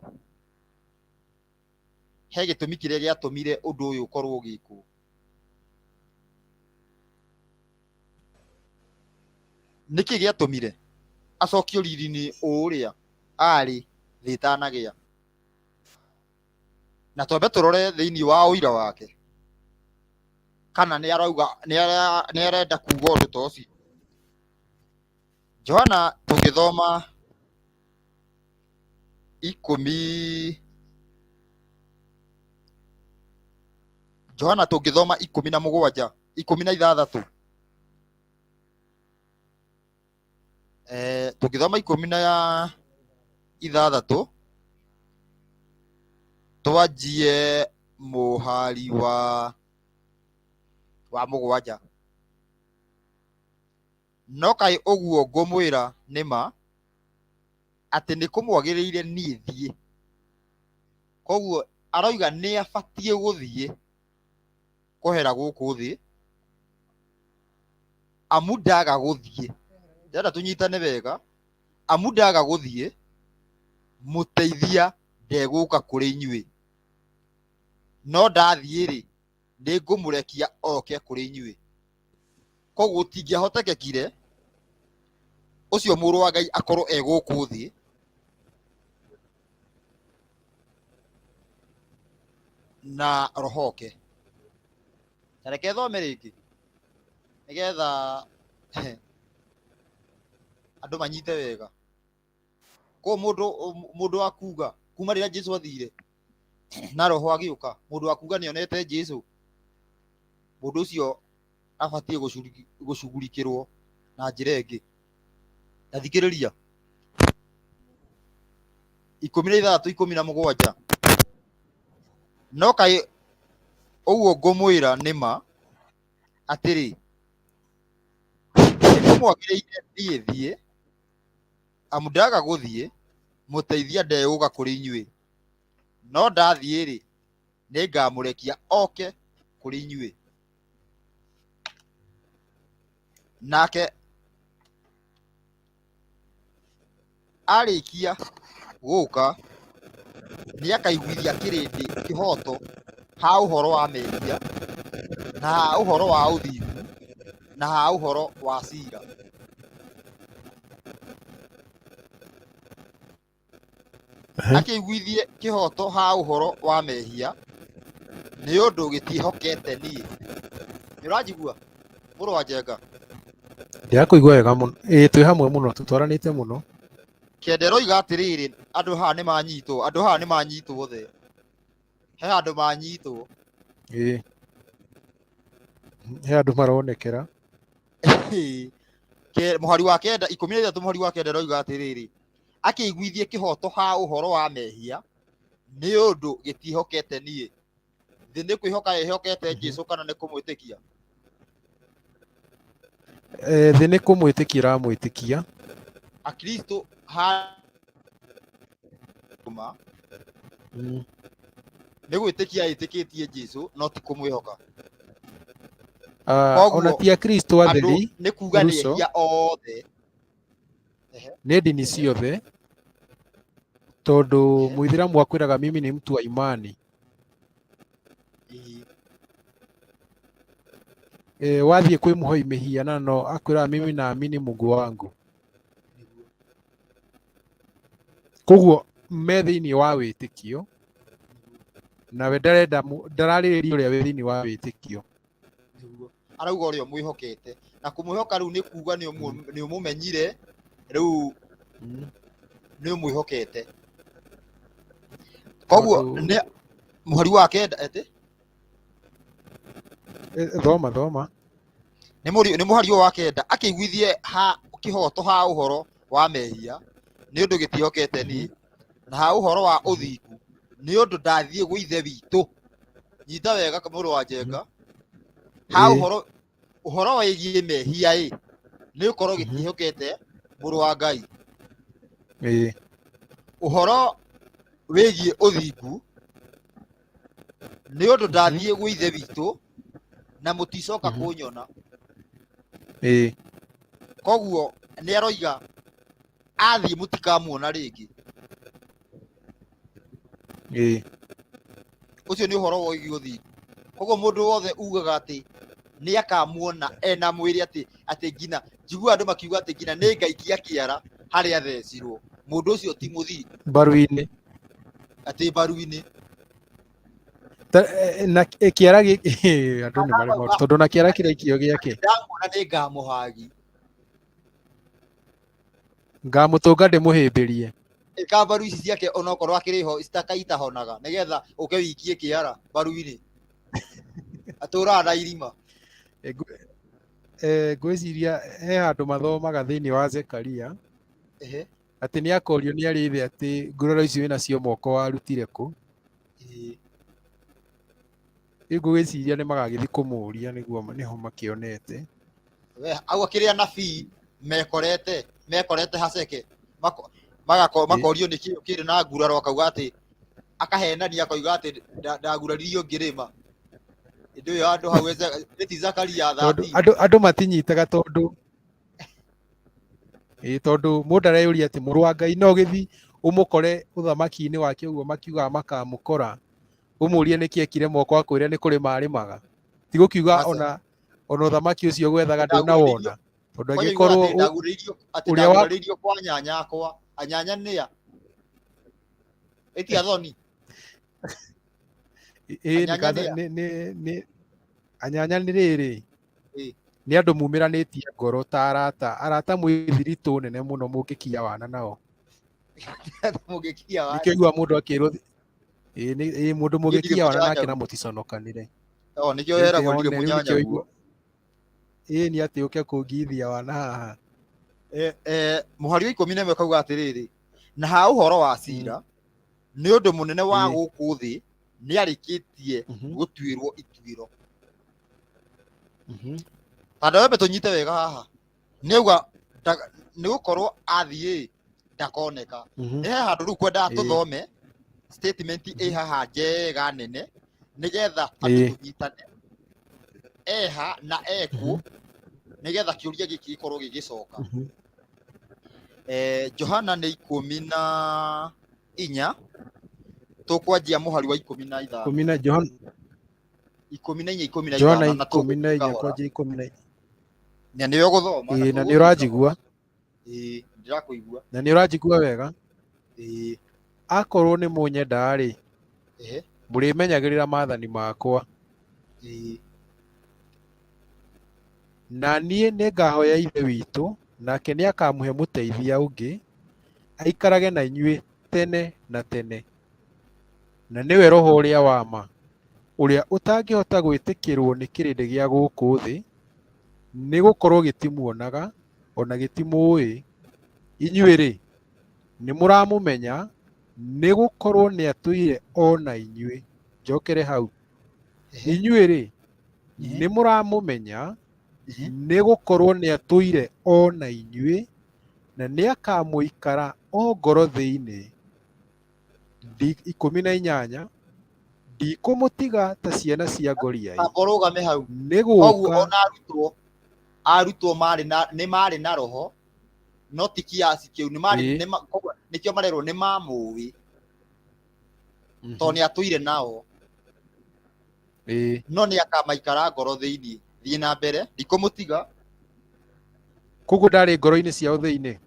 He gĩtũmi kĩrĩa gĩatũmire ũndũ ũyũ ũkorwo ũgĩkwo. Nĩkĩ gĩatũmire acokio riri-inĩ ũrĩa arĩ thĩ ĩtanagĩa? Na twambe tũrore thĩinĩ wa ũira wake kana nĩ arauga nĩ arenda kuga ũndũ ta ũcio. Johana tũngĩthoma ikũmi, Johana tũngĩthoma 17, 16, tũngĩthoma 16 twanjie mũhari wa 7. No kaĩ ũguo ngũmwĩra nĩ ma, atĩ nĩ kũmwagĩrĩire niĩ thiĩ. Koguo aroiga nĩ abatiĩ gũthiĩ kwehera gũkũ thĩ, amu ndaga gũthiĩ, ndĩrenda tũnyitane wega, amu ndaga gũthiĩ mũteithia ndegũka kũrĩ inyuĩ, no ndathiĩ-rĩ, nĩ ngũmũrekia oke kũrĩ inyuĩ. Koguo gũtingĩahotekekire ũcio mũrũ wa Ngai akorwo e gũkũ thĩ na roho oke. Ta reke thome rĩngĩ nĩgetha andũ manyite wega. Koguo mũndũ wa kuga kuma rĩrĩa Jesu athire na roho agĩũka, mũndũ wa kuga nĩonete Jesu, mũndũ ũcio abatiĩ gũcugurikĩrwo na njĩra ĩngĩ. Ta thikĩrĩria, 16 17. No kaĩ ũguo ngũmwĩra nĩ ma, atĩrĩ, nĩ kũmwagĩrĩire niĩ thiĩ, amu ndaga gũthiĩ, mũteithia ndegũka kũrĩ inyuĩ, no ndathiĩ-rĩ, nĩngamũrekia oke kũrĩ inyuĩ. Nake arĩkia gũka, nĩakaiguithia kĩrĩndĩ kĩhooto ha ũhoro wa mehia, na ha ũhoro wa ũthingu, na ha ũhoro wa cira. Akĩiguithie kĩhooto ha ũhoro wa mehia, nĩ ũndũ gĩtiĩhokete niĩ. Nĩ ũranjigua, mũrũ wa Njenga? Ndĩrakũigua wega mũno. Ĩĩ, twĩ hamwe mũno, tũtwaranĩte mũno. Kĩende roiga atĩrĩrĩ, andũ haha nĩ manyitwo, andũ haha nĩ manyitwo othe. He handũ manyitwo. Ĩĩ, he andũ maronekera. Mũhari wa kenda, 13 mũhari wa kenda ĩroiga atĩrĩrĩ, akĩiguithie kĩhoto ha ũhoro wa mehia, nĩ ũndũ gĩtiĩhokete niĩ. Thĩ nĩ kwĩhoka ĩhokete Jesu kana nĩ kũmwĩtĩkia? Thĩ nĩ kũmwĩtĩkia ĩramwĩtĩkia. Akristo ha ma nĩ gwĩtĩkia ĩtĩkĩtie Jesu no ti kũmwĩhoka. Ah, ona Koguo ti Akristo andũ atheri nĩ kuga nĩ Ruco ehia othe. Nĩ ndini ciothe, tondũ mũithĩramu akwĩraga mimi ni mtu wa imani. Wathiĩ kwĩ mũhoi mĩhianano akwĩraga mimi naamini Mungu wangu. Koguo me thĩinĩ wa wĩtĩkio, nawe ndarenda ndararĩrĩria ũrĩa wĩ thĩinĩ wa wĩtĩkio. Nĩguo arauga ũrĩa ũmwĩhokete, na kũmwĩhoka rĩu nĩ kuga nĩ ũmũmenyire rĩu, nĩ ũmwĩhokete. Koguo Tondũ nĩ mũhari wa kenda ĩtĩ Thoma thoma. Nĩ mũhari ũyũ wa kenda, akĩiguithie ha kĩhoto ha ũhoro wa mehia, nĩ ũndũ gĩtiĩhokete niĩ, na ha ũhoro wa ũthingu, nĩ ũndũ ndathiĩ gwĩ Ithe witũ. Nyita wega, mũrũ wa Njenga, ha ũhoro wĩgiĩ mehia ĩ nĩ ũkorwo gĩtiĩhokete mũrũ wa Ngai. Ũhoro wĩgiĩ ũthingu, nĩ ũndũ ndathiĩ gwĩ Ithe witũ na mũticoka kũnyona. Koguo nĩ aroiga athiĩ mũtikamuona rĩngĩ. Ũcio nĩ ũhoro wĩgiĩ ũthingu. Koguo mũndũ wothe ugaga atĩ nĩ akamuona ena mwĩrĩ, atĩ nginya njiguaga andũ makiuga atĩ nginya nĩ ngaikia kĩara harĩa athecirwo, mũndũ ũcio ti mũthingu. Mbaru-inĩ. Atĩ mbaru-inĩ. Na kĩara gĩkĩ andũ nĩ marĩ maũndũ, tondũ na kĩara kĩraikio gĩake. Ndamuona nĩ ngamũhagi. Ngamũtũnga ndĩmũhĩmbĩrie. Ĩka mbaru ici ciake onokorwo akĩrĩ ho citakaitahonaga, nĩgetha ũke wikie kĩara mbaru-inĩ. Atũraga na irima. Ngwĩciria he handũ mathomaga thĩinĩ wa Zekaria atĩ nĩ akorio nĩ arĩ ithe atĩ nguraro ici wĩna cio moko warutire kũ. Rĩu ngwĩciria nĩ magagĩthiĩ kũmũria nĩguo nĩho makĩonete. We au akĩrĩ anabii mekorete haceke makorio nĩ kĩũ kĩrĩ na nguraro, akauga atĩ akahenania, akauga atĩ ndaguraririo ngĩrĩma. Hĩndĩ ĩyo handũ hau nĩ ti Zakaria tondũ 13. Andũ matinyitaga, tondũ ĩĩ, tondũ mũndũ areyũria atĩ mũrũ wa Ngai no gĩthi ũmũkore ũthamaki-inĩ wake ũguo makiugaga makamũkora, ũmũrie nĩkĩ ekire moko, akwĩre nĩ kũrĩma arĩmaga. Ti gũkiuga Aca. ona ũthamaki ũcio gwethaga ndũnawona, tondũ Kwanja angĩkorwo igua atĩ ndagurĩirio atĩ ũrĩa wa ndagurarĩirio kwa nyanya akwa. Anyanya nĩa ĩti athoni. Ĩĩ, Anyanya nĩa? Nĩ anyanya nĩ rĩrĩ, nĩ andũ mumĩranĩtie ngoro ta arata, arata mwĩ thiritũ nene mũno mũngĩkia wana nao. Mũngĩkia wana. Nĩkĩo igua mũndũ akĩrwo ĩĩ ĩĩ mũndũ Niĩ ndirĩ mũngĩkia wana nake mũnyanyagu. na mũticonokanĩre. O nĩkĩo Rĩu heragwo ndirĩ kĩone, rĩu nĩkĩo mũnyanyaguo. igua ĩĩ nĩ atĩ ũke kũngithia wana haha. Mũhari wa 11 kauga atĩrĩrĩ, na ha ũhoro wa cira, nĩ ũndũ mũnene wa gũkũ thĩ nĩ arĩkĩtie gũtuĩrwo ituĩro. Tondũ wembe tũnyite wega haha, nĩ auga nĩ gũkorwo athiĩ ndakoneka. Nĩ he handũ rĩu kwendaga tũthome statement ĩ haha njega nene, nĩgetha andũ tũnyitane eha na eku, nĩgetha kĩũria gĩkĩ gĩkorwo gĩgĩcoka. Johana nĩ 14, tũkwanjia mũhari wa 15. Ikũmi na Johana. 14, ikũmi na Johana ithano na 14 tũgũthiĩ kahora. Kwanjia 14. Na nĩwe ũgũthoma na Ĩĩ, na nĩ tũgũthiĩ ũranjigua? kahora. Ĩĩ, ndĩrakũigua. Na nĩ ũranjigua wega? Ĩĩ. Akorwo nĩ mũnyenda-rĩ, mũrĩmenyagĩrĩra maathani makwa. Na niĩ nĩngahoya Ithe witũ, nake nĩakamũhe mũteithia ũngĩ, aikarage na inyuĩ tene na tene. Na nĩwe Roho ũrĩa wa ma, ũrĩa ũtangĩhota gwĩtĩkĩrwo nĩ kĩrĩndĩ gĩa gũkũ thĩ, Nĩ gũkorwo gĩtimuonaga ona gĩtimũĩ. Inyuĩ-rĩ, nĩ mũramũmenya, nĩ gũkorwo nĩatũire o na inyuĩ. Njokere hau. Inyuĩ-rĩ, nĩ mũramũmenya, nĩ gũkorwo nĩatũire o na inyuĩ, na nĩakamũikara o ngoro thĩinĩ. 18. Ndikũmũtiga ta ciana cia ngoriai, Amba ũrũgame hau. Nĩ Koguo gũka ona arutwo, arutwo marĩ na nĩ marĩ na roho, no ti kiasi kĩu, nĩ marĩ nĩ koguo nĩkĩo marerwo nĩ mamũĩ, tondũ nĩ atũire nao, no nĩ akamaikara ngoro thĩinĩ. Thiĩ na mbere, ndikũmũtiga. Koguo ndarĩ ngoro-inĩ ciao thĩinĩ.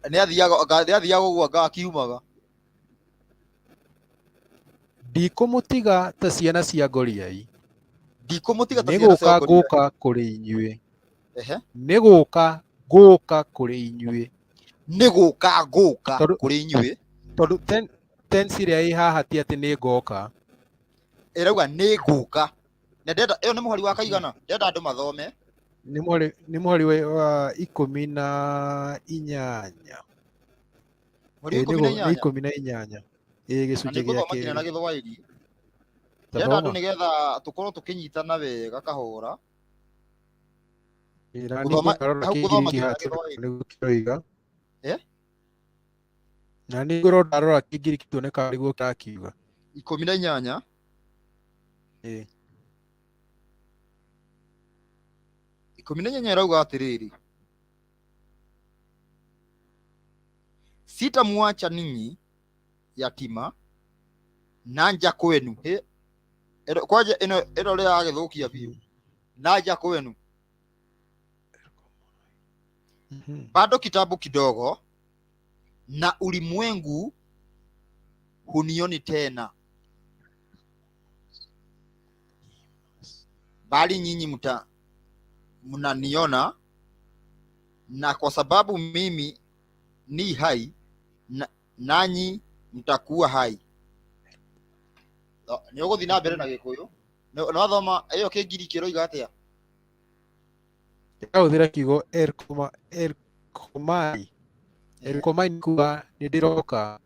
Nĩ athiaga, nĩ athiaga ũguo anga akiumaga. Ndikũmũtiga ta ciana cia ngoriai, Ndikũmũtiga ta nĩ ciana cia gũka ngoriai. ngũka kũrĩ inyuĩ. Ehe. Nĩ gũka ngũka kũrĩ inyuĩ. Nĩ gũka ngũka Tondũ kũrĩ inyuĩ. Tondũ tense ĩrĩa ĩ haha ti atĩ nĩ ngoka. Ĩrauga nĩ ngũka. Na ndĩrenda, ĩyo nĩ mũhari wa kaigana? Ndĩrenda andũ mathome. Nĩ mũhari, nĩ mũhari wa 18. Mũhari wa Ĩĩ, ikũmi na nĩ inyanya? 18. Ĩĩ, Na gĩcunjĩ nĩ gĩa ngũthoma nginya na kerĩ. Gĩthwaĩri. Ndĩrenda andũ Tathoma. nĩgetha tũkorwo tũkĩnyitana wega kahora. Ĩĩ, na Gũthoma, ningĩ ngarora hau gũthoma Kĩngiriki nginya na haha tuone Gĩthwaĩri. kana nĩguo kĩroiga. Eh? Na nĩ ngorwo ndarora Kĩngiriki tuone kana nĩguo kĩrakiuga. 18. Ĩĩ. 18 ĩrauga atĩrĩrĩ, sitamwacha ninyi yatima nanja kwenu. Hĩ, kwanja ĩno ĩno rĩragĩthũkia biũ. Nanja kwenu. Bado kitambo kidogo na ulimwengu hunioni tena, bali nyinyi mnaniona, na kwa sababu mimi ni hai na, nanyi mtakuwa hai. Nĩ ũgũthiĩ na mbere na Gĩkũyũ. Nĩ wathoma ĩyo Kĩngiriki ĩroiga atĩa? Ndĩrahũthĩra kiugo erkomai. Erkomai nĩ kuga nĩ ndĩroka.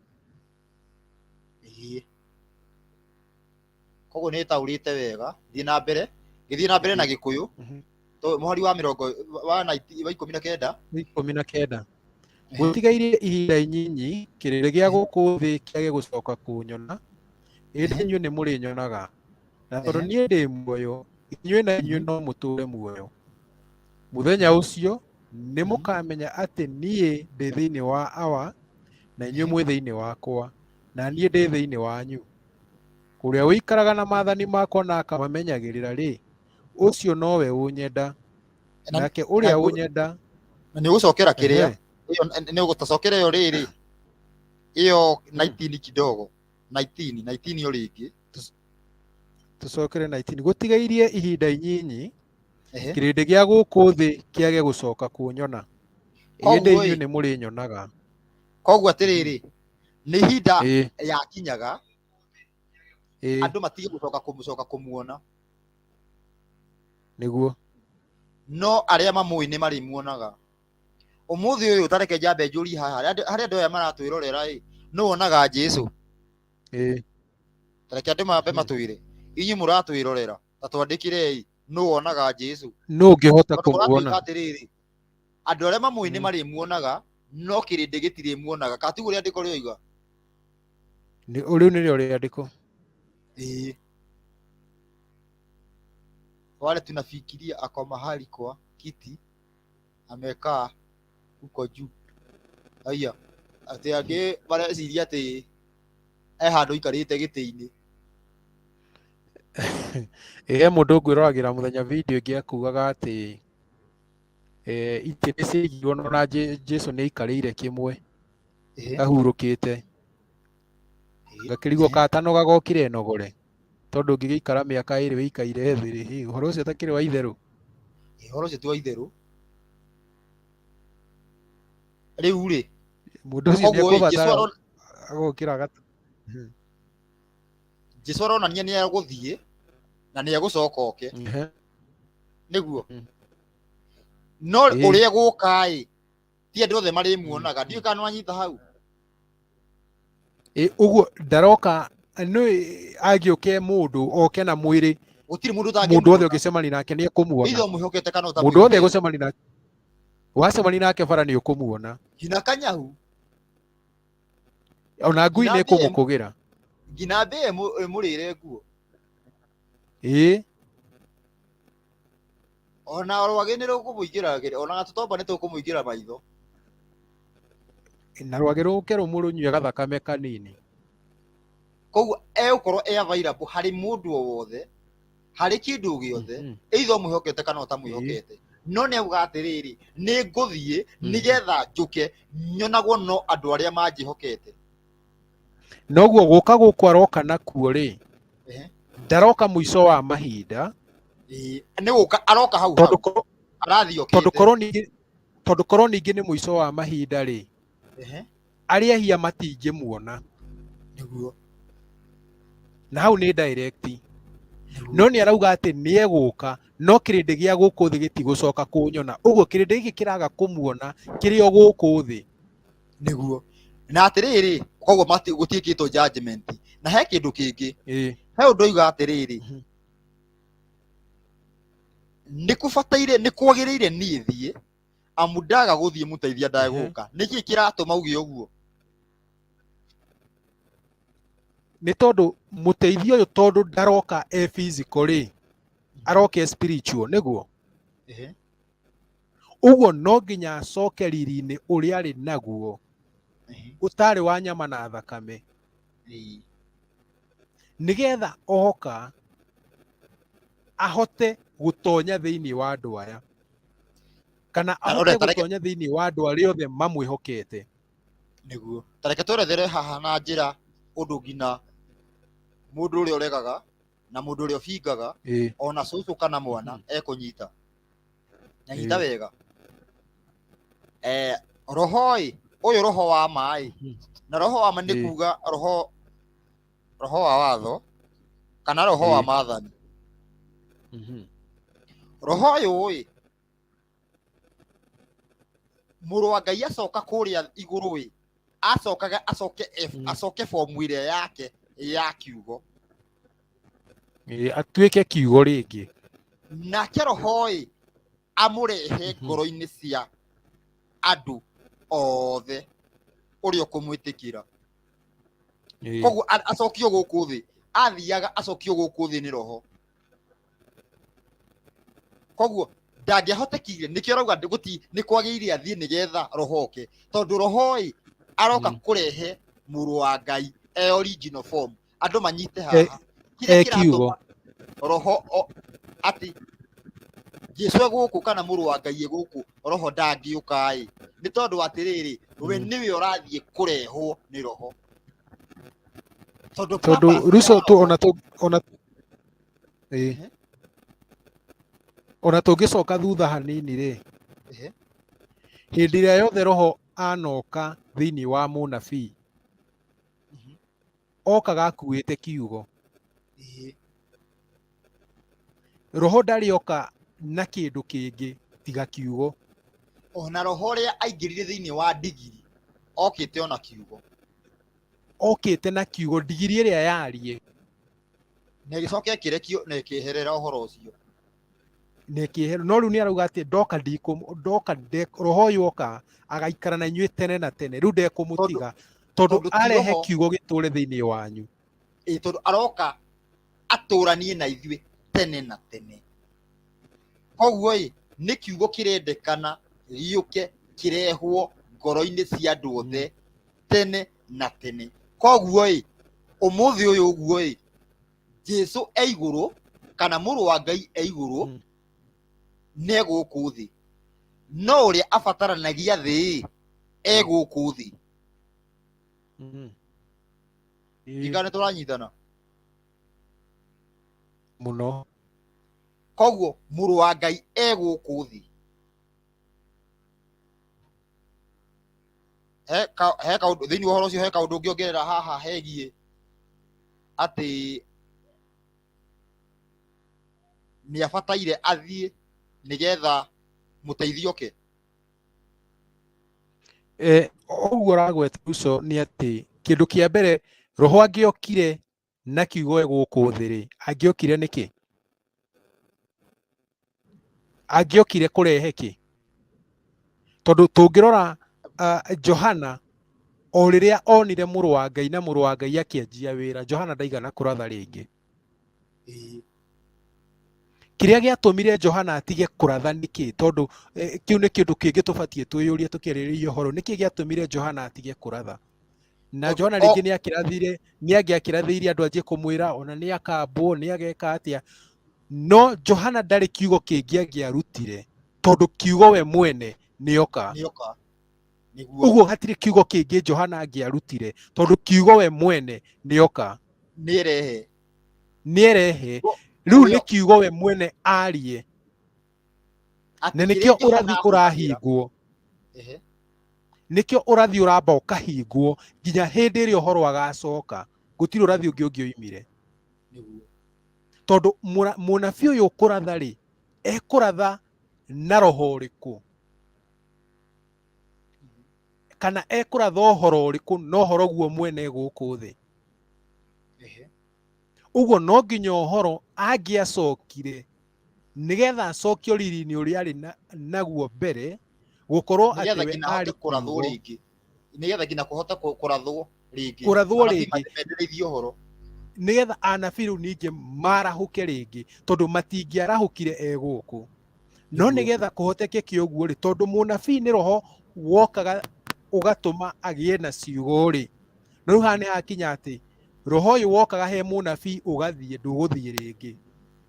Ĩĩ. Koguo nĩ ĩtaũrĩte wega. Thiĩ na mbere. Gĩthiĩ na mbere na Gĩkũyũ. Mũhari wa mĩrongo, wa naiti, wa 19. 19. Gũtigairie ihinda inyinyi kĩrĩndĩ gĩa gũkũ thĩ kĩage gũcoka kũnyona, ĩndĩ inyuĩ nĩ mũrĩnyonaga. Na tondũ niĩ ndĩ muoyo, inyuĩ na inyuĩ no mũtũũre muoyo. Mũthenya ũcio nĩ mũkamenya atĩ niĩ ndĩ thĩinĩ wa Awa, na inyuĩ mwĩ thĩinĩ wakwa, na niĩ ndĩ thĩinĩ wanyu. Ũrĩa ũikaraga na maathani makwa na akamamenyagĩrĩra rĩ, ũcio nowe ũnyenda. Nake ũrĩa ũnyenda. Na nĩ ũgũcokera kĩrĩa? Ĩyo nĩ ũgũtacokera ĩyo rĩrĩ. Ĩyo 19 kidogo. 19, 19 ĩyo rĩngĩ. Tũcokere 19. Gũtigairie ihinda inyinyi, kĩrĩndĩ gĩa gũkũ thĩ kĩage gũcoka kũnyona. Ĩndĩ inyuĩ nĩ mũrĩnyonaga. Koguo atĩrĩrĩ, nĩ ihinda yakinyaga, andũ matige gũcoka kũmũcoka kũmuona. Nĩguo. No arĩa mamũĩ nĩ marĩmuonaga. Ũmũthĩ ũyũ tareke njambe njũrie haha, harĩa andũ aya maratwĩrorera ĩ, nũ wonaga Jesũ? Tareke andũ mambe matwĩre. Inyuĩ mũratwĩrorera, ta twandĩkĩrei, nũ wonaga Jesũ? Nũ ũngĩhota Tondũ kũratuĩka kũmuona? atĩrĩrĩ, andũ arĩa mamũĩ nĩ marĩmuonaga, no kĩrĩndĩ gĩtirĩmuonaga. Kana tiguo rĩandĩko rĩoiga? Rĩu nĩrĩo rĩandĩko. Ĩĩ. Wale tunafikiria ako mahali kwa kiti amekaa huko juu. Aya, atĩ angĩ mareciria atĩ he handũ aikarĩte gĩtĩ-inĩ. Ĩ, he mũndũ ngwĩroragĩra mũthenya video ĩngĩ akugaga atĩ itĩ nĩ ciaigirwo na Jesũ nĩ aikarĩire kĩmwe ahurũkĩte. Ngakĩrigwo katanoga gokire nogore tondũ ũngĩgĩikara mĩaka 2 wĩikaire thĩ rĩ, ũhoro ũcio ũtakĩrĩ wa itherũ. Ũhoro ũcio ti wa itherũ. Rĩu rĩ, Mũndũ ũcio koguo ĩ, Jesũ nĩekũbatara agokĩra Jesũ aronania nĩ egũthiĩ na nĩ egũcoka oke. Nĩguo. Mm. No Ĩĩ. ũrĩa gũka ĩ, ti andũ othe marĩmuonaga. Ndiũĩ kana nĩwanyita hau. Ĩ, ũguo ndaroka nĩ angĩũke mũndũ oke na mwĩrĩ, Gũtirĩ mũndũ mũndũ othe ũtangĩmuona. ũngĩcemania nake nĩ ekũmuona. Either ũmwĩhokete kana Mũndũ othe ũtamwĩhokete. egũcemania nake, wacemania nake bara nĩ ũkũmuona. Nginya kanyahu. Ona ngui Nginya nĩ mbĩa ĩkũmũkũgĩra. Nginya mbĩa ĩmũrĩre nguo. Ĩĩ. Ona rwagĩ nĩ rũkũmũingĩra, ona gatũtomba nĩ tũkũmũingĩra maitho. Na rwagĩ rũke rũmũrũnyue gathakame kanini. Koguo egũkorwo e available harĩ mũndũ o wothe, harĩ kĩndũ gĩothe, either ũmwĩhokete kana ũtamwĩhokete. No nĩ auga atĩrĩrĩ, nĩ ngũthiĩ nĩgetha njũke nyonagwo no andũ arĩa manjĩhokete. Noguo gũka gũkũ aroka nakuo rĩ, ndaroka mũico wa mahinda. Ĩĩ, nĩ gũka aroka hau hau. Arathiĩ okĩte. Tondũ korwo ningĩ nĩ mũico wa mahinda rĩ, arĩa ehia matingĩmuona. Nĩguo. Na hau nĩ direct. No nĩ arauga atĩ nĩ egũka, no kĩrĩndĩ gĩa gũkũ thĩ gĩtigũcoka kũnyona. Ũguo kĩrĩndĩ gĩkĩ kĩraga kũmuona kĩrĩ o gũkũ thĩ. Nĩguo. Na atĩrĩrĩ, koguo gũtiĩkĩtwo judgment. Na he kĩndũ kĩngĩ. He ũndũ oiga atĩrĩrĩ, nĩ kũbataire, nĩ kwagĩrĩire niĩ thiĩ, amu ndaga gũthiĩ mũteithia ndagũka. Nĩkĩ kĩratũma uge ũguo? Nĩ tondũ mũteithia ũyũ tondũ ndaroka e physical rĩ, aroka e spiritual, nĩguo? Ũguo no nginya acoke riri-inĩ ũrĩa arĩ naguo, ũtarĩ wa nyama na thakame. Nĩgetha oka ahote gũtonya thĩinĩ wa andũ aya, kana ahote gũtonya thĩinĩ wa andũ arĩa othe mamwĩhokete. Nĩguo. Ta reke twerethere haha na njĩra ũndũ nginya mũndũ ũrĩa ũregaga na mũndũ ũrĩa ũbingaga, ona cũcũ kana mwana ekũnyita. Nyanyita wega. Roho ĩ, ũyũ roho wa ma ĩ, na roho wa ma nĩ kuga roho, roho wa watho kana roho wa maathani. Roho ũyũ ĩ, mũrũ wa Ngai acoka kũrĩa igũrũ ĩ, acokaga acoke acoke fomu ĩrĩa yake ya kiugo. Atuĩke kiugo rĩngĩ. Nake roho ĩ, amũrehe ngoro-inĩ cia andũ othe ũrĩa ũkũmwĩtĩkĩra. Koguo acokio gũkũ thĩ, athiaga acokio gũkũ thĩ nĩ roho. Koguo ndangĩahotekire, nĩkĩo arauga nĩ kwagĩrĩire athiĩ nĩgetha roho oke, tondũ roho ĩ aroka kũrehe mũrũ wa Ngai e original form. Andũ manyite haha. Kĩrĩa kiugo. kĩratũma roho atĩ Jesu egũkũ kana mũrũ wa Ngai egũkũ, roho ndangĩũka ĩ, nĩ tondũ atĩrĩrĩ, we nĩwe ũrathiĩ kũrehwo nĩ roho. Tondũ Tondũ purpose Ruso ya tu roho ona tu ona ona tũngĩcoka thutha hanini rĩ, hĩndĩ ĩrĩa yothe roho anoka thĩinĩ wa mũnabii, okaga akuĩte kiugo. Roho ndarĩ oka na kĩndũ kĩngĩ tiga kiugo. Ona roho ũrĩa aingĩrire thĩinĩ wa ndigiri okĩte ona kiugo. Okĩte na kiugo, ndigiri ĩrĩa yarie. Na ĩgĩcoka ĩkĩrekio na ĩkĩeherera ũhoro ũcio. Na ĩkĩeherera. No rĩu nĩ arauga atĩ ndoka ndoka roho ũyũ oka agaikara na inyuĩ tene na tene. Rĩu ndekũmũtiga tondũ Tondũ ti arehe roho. kiugo gĩtũre thĩinĩ wanyu. Ĩ, tondũ aroka atũranie na ithuĩ tene na tene. Koguo ĩ, nĩ kiugo kĩrendekana gĩũke kĩrehwo ngoro-inĩ cia andũ othe tene na tene. Koguo ĩ, ũmũthĩ ũyũ ũguo ĩ, Jesu e igũrũ kana mũrũ wa Ngai e igũrũ nĩ gũkũ thĩ, no ũrĩa abataranagia thĩ ĩ, e gũkũ thĩ. Ndikana nĩ tũranyitana mũno. Koguo mũrũ wa Ngai e gũkũ thĩ. He kaũndũ thĩinĩ wa ũhoro ũcio, he kaũndũ ũngĩongerera haha hegiĩ atĩ nĩ abataire athiĩ Nĩgetha mũteithia oke. Ũguo ũragweta Uco nĩ atĩ kĩndũ kĩa mbere roho angĩokire na kiugo e gũkũ thĩ rĩ, angĩokire nĩkĩ? Angĩokire kũrehe kĩ? Tondũ tũngĩrora Johana o rĩrĩa onire mũrũ wa Ngai na mũrũ wa Ngai akĩanjia wĩra, Johana ndaigana kũratha rĩngĩ. Kĩrĩa gĩatũmire Johana atige kũratha nĩkĩ? Tondũ kĩu nĩ kĩndũ kĩngĩ tũbatiĩ twĩyũrie tũkĩarĩrĩria ũhoro. Nĩkĩ gĩatũmire Johana atige kũratha? Na Johana rĩngĩ nĩ akĩrathire, nĩ angĩakĩrathĩire andũ anjie kũmwĩra ona nĩ akambwo, nĩ ageka atĩa. No Johana ndarĩ kiugo kĩngĩ angĩarutire tondũ kiugo we mwene nĩoka. Nĩoka. Nĩguo. Ũguo hatirĩ kiugo kĩngĩ Johana angĩarutire tondũ kiugo we mwene nĩoka. Nĩerehe. Nĩerehe. Rĩu nĩ kiugo we mwene arie. Na nĩkĩo ũrathi ũrahingwo. Nĩkĩo ũrathi ũramba ũkahingwo nginya hĩndĩ ĩrĩa ũhoro agacoka. Gũtirĩ ũrathi ũngĩ ũngĩoimire. Tondũ mũnabii ũyũ ũkũratha rĩ, ekũratha na roho ũrĩkũ? Kana ekũratha ũhoro ũrĩkũ na ũhoro guo mwene gũkũ thĩ? Ũguo no nginya ũhoro angĩacokire nĩgetha acokio riri-inĩ ũrĩa arĩ naguo mbere, gũkorwo atĩ Nĩgetha we nginya ahote arĩ kũrathwo kiugo. rĩngĩ. Nĩgetha nginya kũhote kũrathwo rĩngĩ. Kũrathwo Anabii rĩngĩ. mendereithie ũhoro. Nĩgetha anabii rĩu ningĩ marahũke rĩngĩ, tondũ matingĩarahũkire e gũkũ. No nĩgetha kũhoteke ũguo rĩ, tondũ mũnabii nĩ roho wokaga ũgatũma agĩe na ciugo rĩ, no rĩu haha nĩ hakinya atĩ roho ũyũ wokaga he mũnabii ũgathiĩ, ndũgũthiĩ rĩngĩ.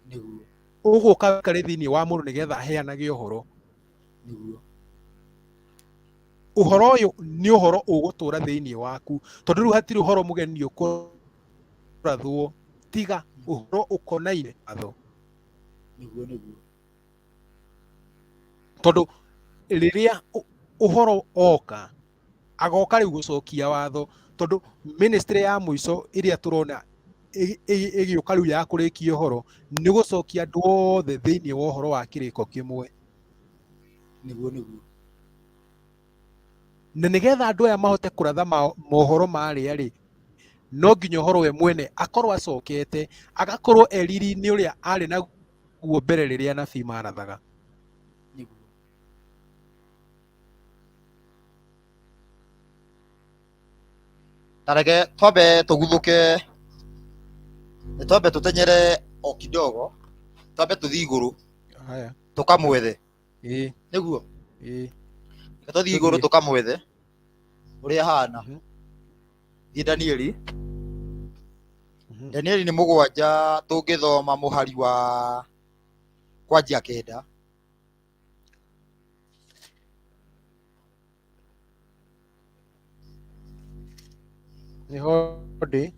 Nĩguo. Ũgũka wĩkare thĩinĩ wa mũndũ nĩgetha aheanage ũhoro. Nĩguo. Ũhoro ũyũ nĩ ũhoro ũgũtũra thĩinĩ waku, tondũ rĩu hatirĩ ũhoro mũgeni ũkũrathwo, tiga ũhoro ũkonaine watho. Nĩguo, nĩguo. Tondũ rĩrĩa ũhoro oka, agoka rĩu gũcokia watho, tondũ ministry ya mũico ĩrĩa tũrona ĩgĩũka rĩu ya kũrĩkia ũhoro nĩ gũcokia andũ othe thĩinĩ wa ũhoro wa kĩrĩko kĩmwe. Nĩguo, nĩguo. Na nĩgetha andũ aya mahote kũratha mohoro marĩa rĩ, no nginya ũhoro we mwene akorwo acokete, agakorwo e riri-inĩ ũrĩa arĩ naguo mbere rĩrĩa anabii marathaga. Nĩguo. Ta reke twambe tũguthũke, twambe tũtenyere o kidogo, twambe tũthiĩ igũrũ. Haya. Tũkamwethe. Ĩĩ. Nĩguo? Ĩĩ. Reke tũthiĩ igũrũ tũkamwethe ũrĩa ahana. Thiĩ Danieli. Danieli nĩ 7 tũngĩthoma mũhari wa kwanjia 9. Nĩho ndĩ.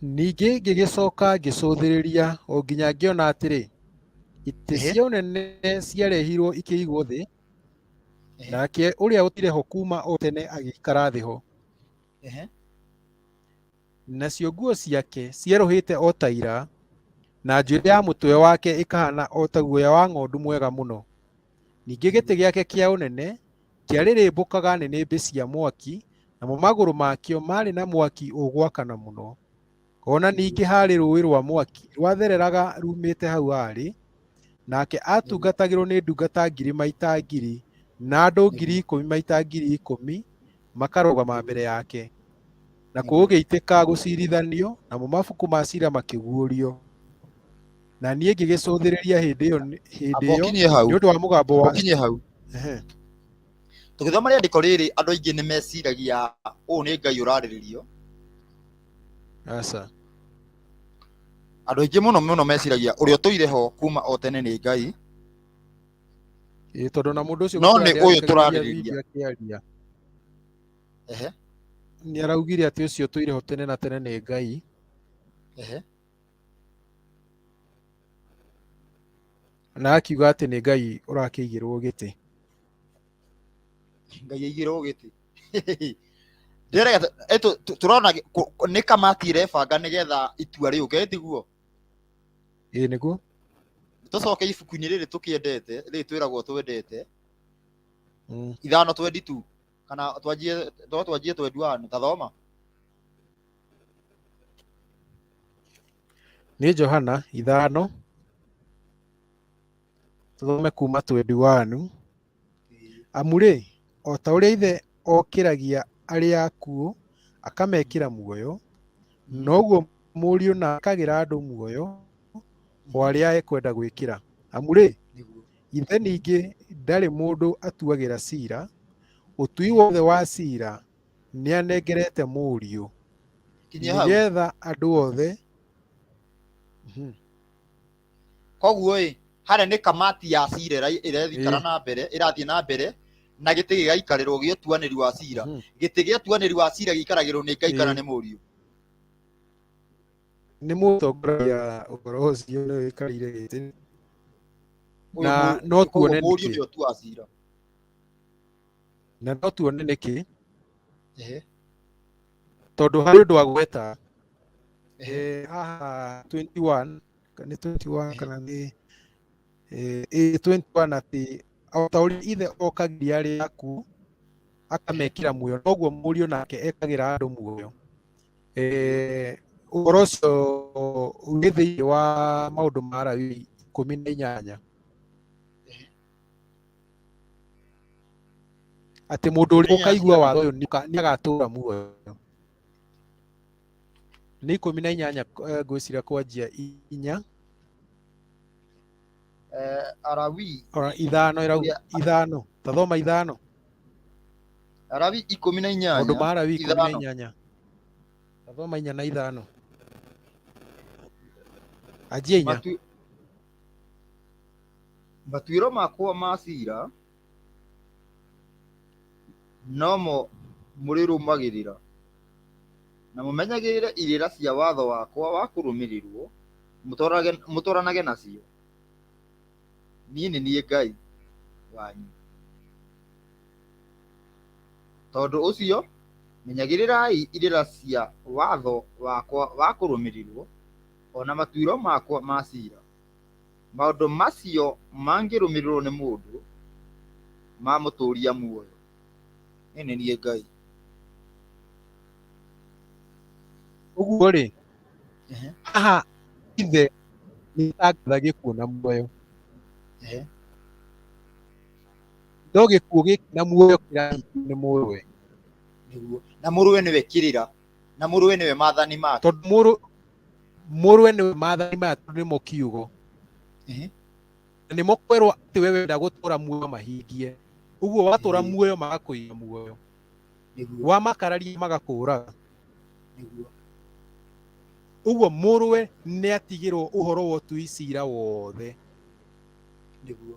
Ningĩ ngĩgĩcoka ngĩcũthĩrĩria o nginya ngĩona atĩrĩ, itĩ cia ũnene ciarehirwo ikĩigwo thĩ, nake ũrĩa ũtũire ho kuuma o tene agĩikara thĩ ho. Nacio nguo ciake cierũhĩte o ta ira, na njuĩrĩ ya mũtwe wake ĩkahaana o ta guoya wa ng'ondu mwega mũno. Ningĩ gĩtĩ gĩake kĩa ũnene kĩarĩrĩmbũkaga nĩnĩmbĩ cia mwaki, namo magũrũ makĩo maarĩ na mwaki ũgwakana mũno. O na ningĩ haarĩ rũũĩ rwa mwaki rwathereraga ruumĩte hau aarĩ, nake aatungatagĩrwo nĩ ndungata ngiri maita ngiri, na andũ 10,000 maita 10,000 makarũgama mbere yake. Nakuo gũgĩitĩka gũcirithanio, namo mabuku ma cira makĩguũrio. Na niĩ ngĩgĩcũthĩrĩria hĩndĩ ĩyo hĩndĩ ĩyo nĩ ũndũ wa mũgambo wa Ũkinyie hau. Tũgĩthoma rĩandĩko rĩrĩ andũ aingĩ nĩ meciragia ũũ nĩ Ngai ũrarĩrĩrio. Aca. Andũ aingĩ mũno mũno meciragia ũrĩa ũtũire ho kuma o tene nĩ Ngai. Ĩĩ, tondũ na mũndũ ũcio No nĩ gũtirĩ ũyũ andĩkagĩrĩria tũrarĩrĩria. video akĩaria. Nĩ araugire atĩ ũcio ũtũire ho tene na tene nĩ Ngai. Na akiuga atĩ nĩ Ngai ũrakĩigĩrwo gĩtĩ. Ngai aigĩrwo gĩtĩ. Ndĩrega tũrona nĩ kamati ĩrebanga nĩgetha itua rĩũke, tiguo? Ĩĩ nĩguo. Tũcoke ibuku-inĩ rĩrĩ tũkĩendete, rĩrĩ twĩragwo twendete, ithano twendi tu, kana twanjie, no twanjie twendi wanu, ta thoma. Nĩ Johana ithano, tũthome kuma twendi wanu. Amu-rĩ, o ta ũrĩa Ithe okĩragia arĩa akuũ akamekĩra muoyo, noguo Mũriũ na ekagĩra andũ muoyo o arĩa ekwenda gwĩkĩra. Amu-rĩ, Ithe ningĩ ndarĩ mũndũ atuagĩra cira, ũtui wothe wa cira nĩanengerete Mũriũ, Kinyia hau. nĩgetha andũ othe. Koguo ĩ, harĩa nĩ kamati ya cira ĩrethikara na mbere, ĩrathiĩ na mbere na gĩtĩ gĩgaikarĩrwo gĩa ũtuanĩri wa cira. Gĩtĩ gĩa ũtuanĩri wa cira gĩikaragĩrwo nĩ Ngai kana nĩ Mũriũ? Nĩ mũtongoria ũhoro ũcio nĩwe ũikarĩire gĩtĩ. Na no Koguo tuone Mũriũ nĩkĩ. nĩwe ũtuaga cira. Na no tuone nĩkĩ. Tondũ harĩ ũndũ agweta haha 21, nĩ 21 kana nĩ 21, atĩ o ta ũrĩa Ithe okagĩria arĩa akuũ akamekĩra muoyo, noguo Mũriũ nake ekagĩra andũ muoyo. Ũhoro ũcio wĩ thĩinĩ wa maũndũ ma Alawii 18, atĩ mũndũ ũrĩa ũkaigua watho ũyũ nĩagatũũra muoyo. Nĩ 18, ngwĩciria kwanjia inya. Alawii Ora ithano ĩrauga ithano, ta thoma ithano. Alawii ikũmi na inyanya. Maũndũ ma Alawii ikũmi na Ithano. inyanya. Ta thoma inya na ithano. Anjia inya. Matuĩro makwa ma cira nomo mũrĩrũmagĩrĩra, na mũmenyagĩrĩre irĩra cia watho wakwa wa kũrũmĩrĩrwo, mũtwaranage nacio. Niĩ nĩ niĩ Ngai wanyu. Tondũ ũcio, menyagĩrĩrai irĩra cia watho wakwa wa kũrũmĩrĩrwo, o na matuĩro makwa ma cira. Maũndũ macio mangĩrũmĩrĩrwo nĩ mũndũ, mamũtũũria muoyo. Niĩ nĩ niĩ Ngai. Ũguo rĩ, haha Ithe nĩ atangatha gĩkuũ na muoyo. No gĩkuũ gĩkĩ na muoyo kĩrahingio nĩ mũrũwe. Nĩguo. Na mũrũwe nĩwe kĩrĩra, na mũrũwe nĩwe maathani make. Tondũ mũrũwe nĩwe maathani maya, tondũ nĩmo kiugo. Na nĩmo kwerwo atĩ we wenda gũtũra muoyo mahingie. Ũguo watũra muoyo magakũiga muoyo. Wamakararia magakũraga. Ũguo mũrũwe nĩ atigĩrwo ũhoro wa ũtui cira wothe. Nĩguo.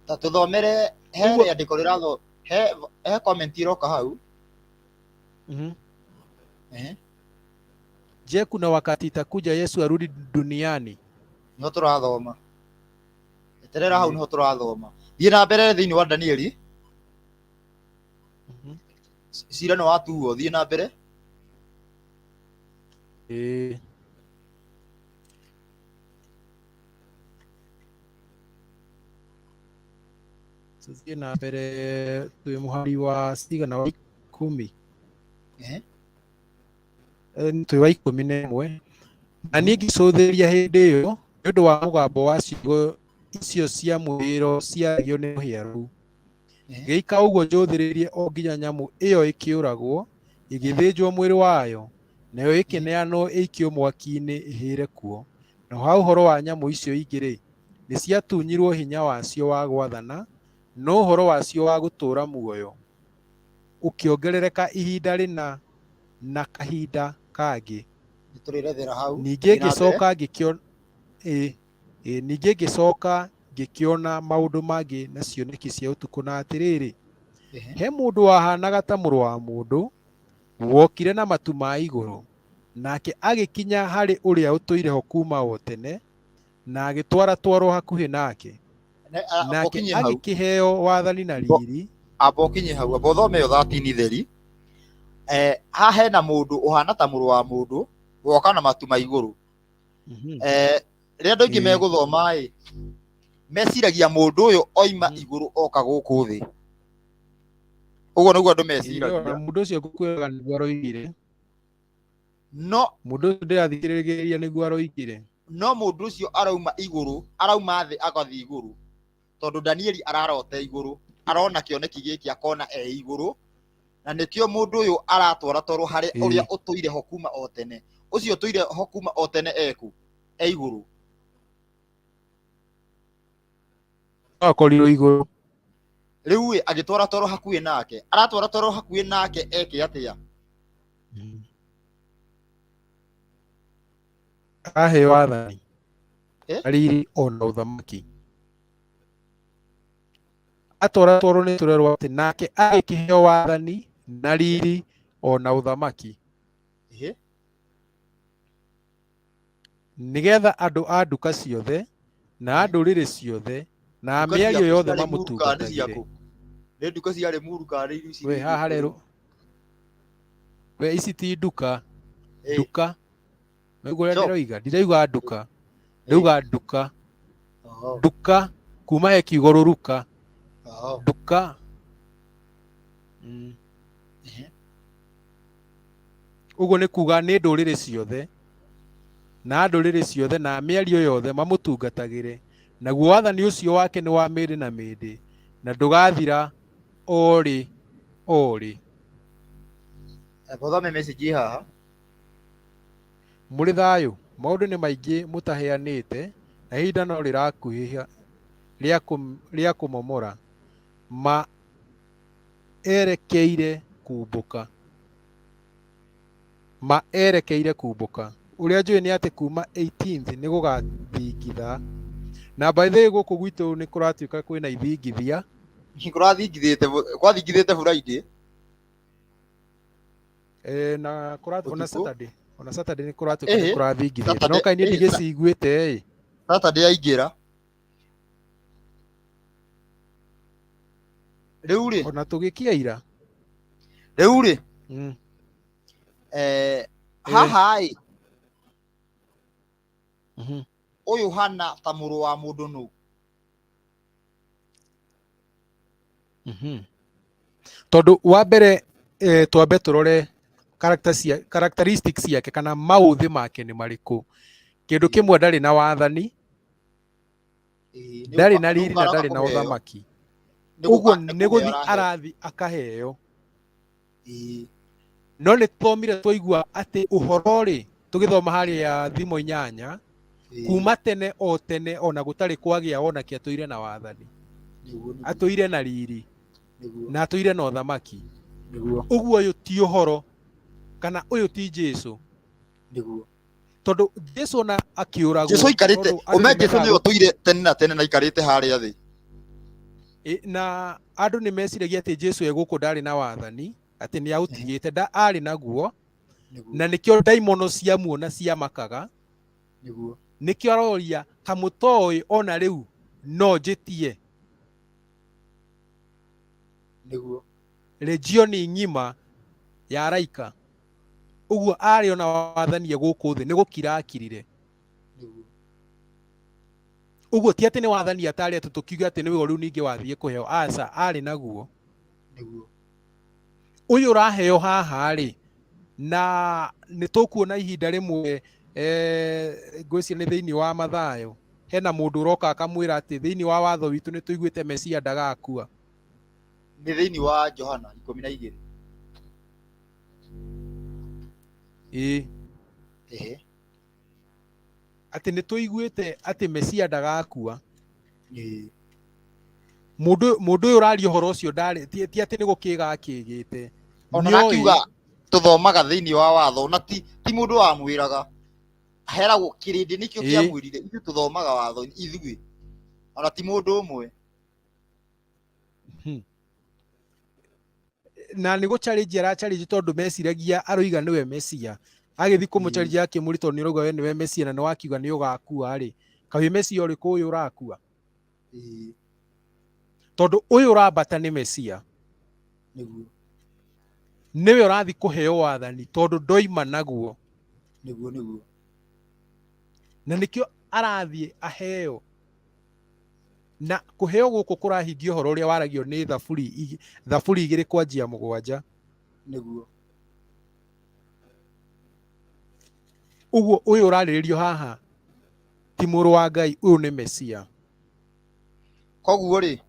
Ta tũthomere he rĩandĩko rĩratho he he comment iroka hau. Je, kuna wakati itakuja Yesu arudi duniani? Niho tũrathoma. Eterera hau niho tũrathoma. Thiĩ na mbere thĩinĩ wa Danieli. Cira nĩ watuo, thiĩ na mbere. Tũthiĩ na mbere twĩ mũhari wa cigana wa 10. Twĩ wa 11. Na niĩ ngĩcũthĩrĩria hĩndĩ ĩyo nĩ ũndũ wa mũgambo wa ciugo icio cia mwĩĩro ciaragio nĩ rũhĩa rũu. Ngĩika ũguo njũthĩrĩirie o nginya nyamũ ĩyo ĩkĩũragwo, ĩgĩthĩnjwo mwĩrĩ wayo, nayo ĩkĩneanwo ĩikio mwaki-inĩ ĩhĩre kuo. Na ha ũhoro wa nyamũ icio ingĩ-rĩ, nĩciatunyirwo hinya wacio wa gwathana, no ũhoro wacio wa gũtũũra muoyo ũkĩongerereka ihinda rĩna na kahinda kangĩ. Nĩtũrĩrethera hau. Ningĩ ngĩcoka ngĩkĩona, ningĩ ngĩcoka ngĩkĩona maũndũ mangĩ na cioneki cia ũtukũ, na atĩrĩrĩ, he mũndũ wahanaga ta mũrũ wa mũndũ wokire na matu ma igũrũ, nake agĩkinya harĩ ũrĩa ũtũire ho kuma o tene, na agĩtwaratwarwo hakuhĩ nake. Nake agĩkĩheo wathani na riri. Amba ũkinye hau, amba ũthome ĩyo 13 theri. Haha hena mũndũ ũhana ta mũrũ wa mũndũ woka na matu ma igũrũ. Eh, rĩrĩa andũ aingĩ megũthoma ĩ, meciragia mũndũ ũyũ oima igũrũ oka gũkũ thĩ. Ũguo nĩguo andũ meciragia. Mũndũ ũcio ngũkwĩraga nĩguo aroigire. No mũndũ ũcio ndĩrathikĩrĩria nĩguo aroigire. No mũndũ ũcio arauma igũrũ, arauma thĩ agathiĩ igũrũ, tondũ Danieli ararota igũrũ, arona kĩoneki gĩkĩ akona e igũrũ, na nĩkĩo mũndũ ũyũ aratwara toro harĩ ũrĩa ũtũire ho kuma o tene. Ũcio ũtũire ho kuma o tene eku e igũrũ. No akorirwo igũrũ. Rĩu ĩ, agĩtwara toro hakuhĩ nake, aratwara toro hakuhĩ nake eke atĩa? Araheo wathani, Eh? riri ona ũthamaki. Atwara toro nĩ tũrerwo atĩ nake agĩkĩheo wathani na riri ona ũthamaki, nĩgetha andũ a nduka ciothe na a ndũrĩrĩ ciothe na a Nduka mĩario ciaku yothe ciarĩ muru kana nĩ mamũtungatagĩre. ciaku? Nĩ nduka ciarĩ muru kana nĩ ici We haha harerwo, we ici ti nduka, nduka nĩguo ũrĩa Shop. ndĩroiga, ndirauga nduka, ndĩrauga nduka, nduka kuma he kiugo rũruka, nduka. Ũguo nĩ kuga nĩ ndũrĩrĩ ciothe na ndũrĩrĩ ciothe na mĩario yothe mamũtungatagĩre, naguo wathani ũcio wake nĩ wa mĩndĩ na mĩndĩ, na ndũgathira o rĩ o rĩ. Thome message haha. Mũrĩ thayũ, maũndũ nĩ maingĩ mũtaheanĩte na ihinda no rĩrakuhĩha rĩa kũmomora ma erekeire kumbũka. Ma erekeire kumbũka. Ũrĩa njũĩ nĩ atĩ kuma 18th nĩ gũgathingitha, na by the way gũkũ gwitũ nĩ kũratuĩka kwĩna ithingithia. Kũrathingithĩte, kwathingithĩte Friday. Na kũra, ona Ũtukũ. Saturday, ona Saturday nĩ kũratuĩka nĩ Ĩhĩ, kũrathingithĩte. No Saturday, kaĩ niĩ ĩhĩ, ndigĩciguĩte ĩ. Saturday yaingĩra. Rĩu rĩ, Ona tũgĩkia ira. Rĩu rĩ, haha ĩ, ũyũ hana ta mũrũ wa mũndũ nũ? Tondũ wa mbere twambe tũrore characteristics ciake kana maũthĩ make nĩ marĩkũ. Kĩndũ kĩmwe, ndarĩ na wathani, ndarĩ na riri na ndarĩ na ũthamaki. Ũguo nĩ gũthi arathi akaheo. No nĩ tũthomire twaigua atĩ ũhoro rĩ, tũgĩthoma harĩa Thimo 8, kuma tene o tene ona gũtarĩ kwagĩa ona kĩ, atũire na wathani, atũire na riri na atũire na ũthamaki. Ũguo ũyũ ti ũhoro kana ũyũ ti Jesu, tondũ Jesu ona akĩũragwo, Jesu aikarĩte, tondũ andũ ũme nĩ Jesu mendaga nĩwe ũtũire tene na tene na aikarĩte harĩa thĩ. Na andũ nĩ meciragia atĩ Jesu e gũkũ ndarĩ na wathani, atĩ nĩ aũtigĩte, nda arĩ naguo, na nĩkĩo ndaimono ciamuona ciamakaga. Nĩkĩo aroria kamũtoĩ ona rĩu no njĩtie legioni ng'ima ya araika. Ũguo arĩ ona wathani e gũkũ thĩ, nĩ gũkira akirire. Ũguo ti atĩ nĩ wathani atarĩ, atĩ tũkiuge atĩ nĩwe rĩu ningĩ wathiĩ kũheo, aca, arĩ naguo. Ũyũ ũraheo haha rĩ, na nĩ tũkuona ihinda rĩmwe, ngwĩciria nĩ thĩinĩ wa Mathayo, hena mũndũ ũroka akamwĩra atĩ thĩinĩ wa watho witũ nĩ tũiguĩte Mesia ndagakua. Nĩ thĩinĩ wa Johana 12. Ĩĩ. Atĩ nĩ tũiguĩte atĩ Mesia ndagakua. Mũndũ ũyũ ũraria ũhoro ũcio ndarĩ, ti atĩ nĩ gũkĩga akĩgĩte. Ona Nĩoĩ. nakiuga tũthomaga thĩinĩ wa watho, na ti mũndũ wamwĩraga, heragwo kĩrĩndĩ nĩkĩo kĩamwĩrire, ithuĩ tũthomaga watho ithuĩ, ona ti mũndũ ũmwe. Na nĩ gũ challenge ara challenge, tondũ meciragia aroiga nĩwe Mesia. Agĩthiĩ kũmũ challenge akĩmũria, tondũ nĩ ũrauga we nĩwe Mesia na nĩ wakiuga nĩ ũgakua rĩ, kaĩ Mesia ũrĩkũ ũyũ ũrakua? Tondũ ũyũ ũrambata nĩ Mesia, nĩwe ũrathiĩ kũheo wathani, tondũ ndoima naguo. Nĩguo. Na nĩkĩo arathiĩ aheo. Na kũheo gũkũ kũrahingia ũhoro ũrĩa waragio nĩ Thaburi Thaburi 2 kwanjia 7. Nĩguo. Ũguo ũyũ ũrarĩrĩrio haha ti mũrũ wa Ngai, ũyũ nĩ Mesia. Koguo rĩ,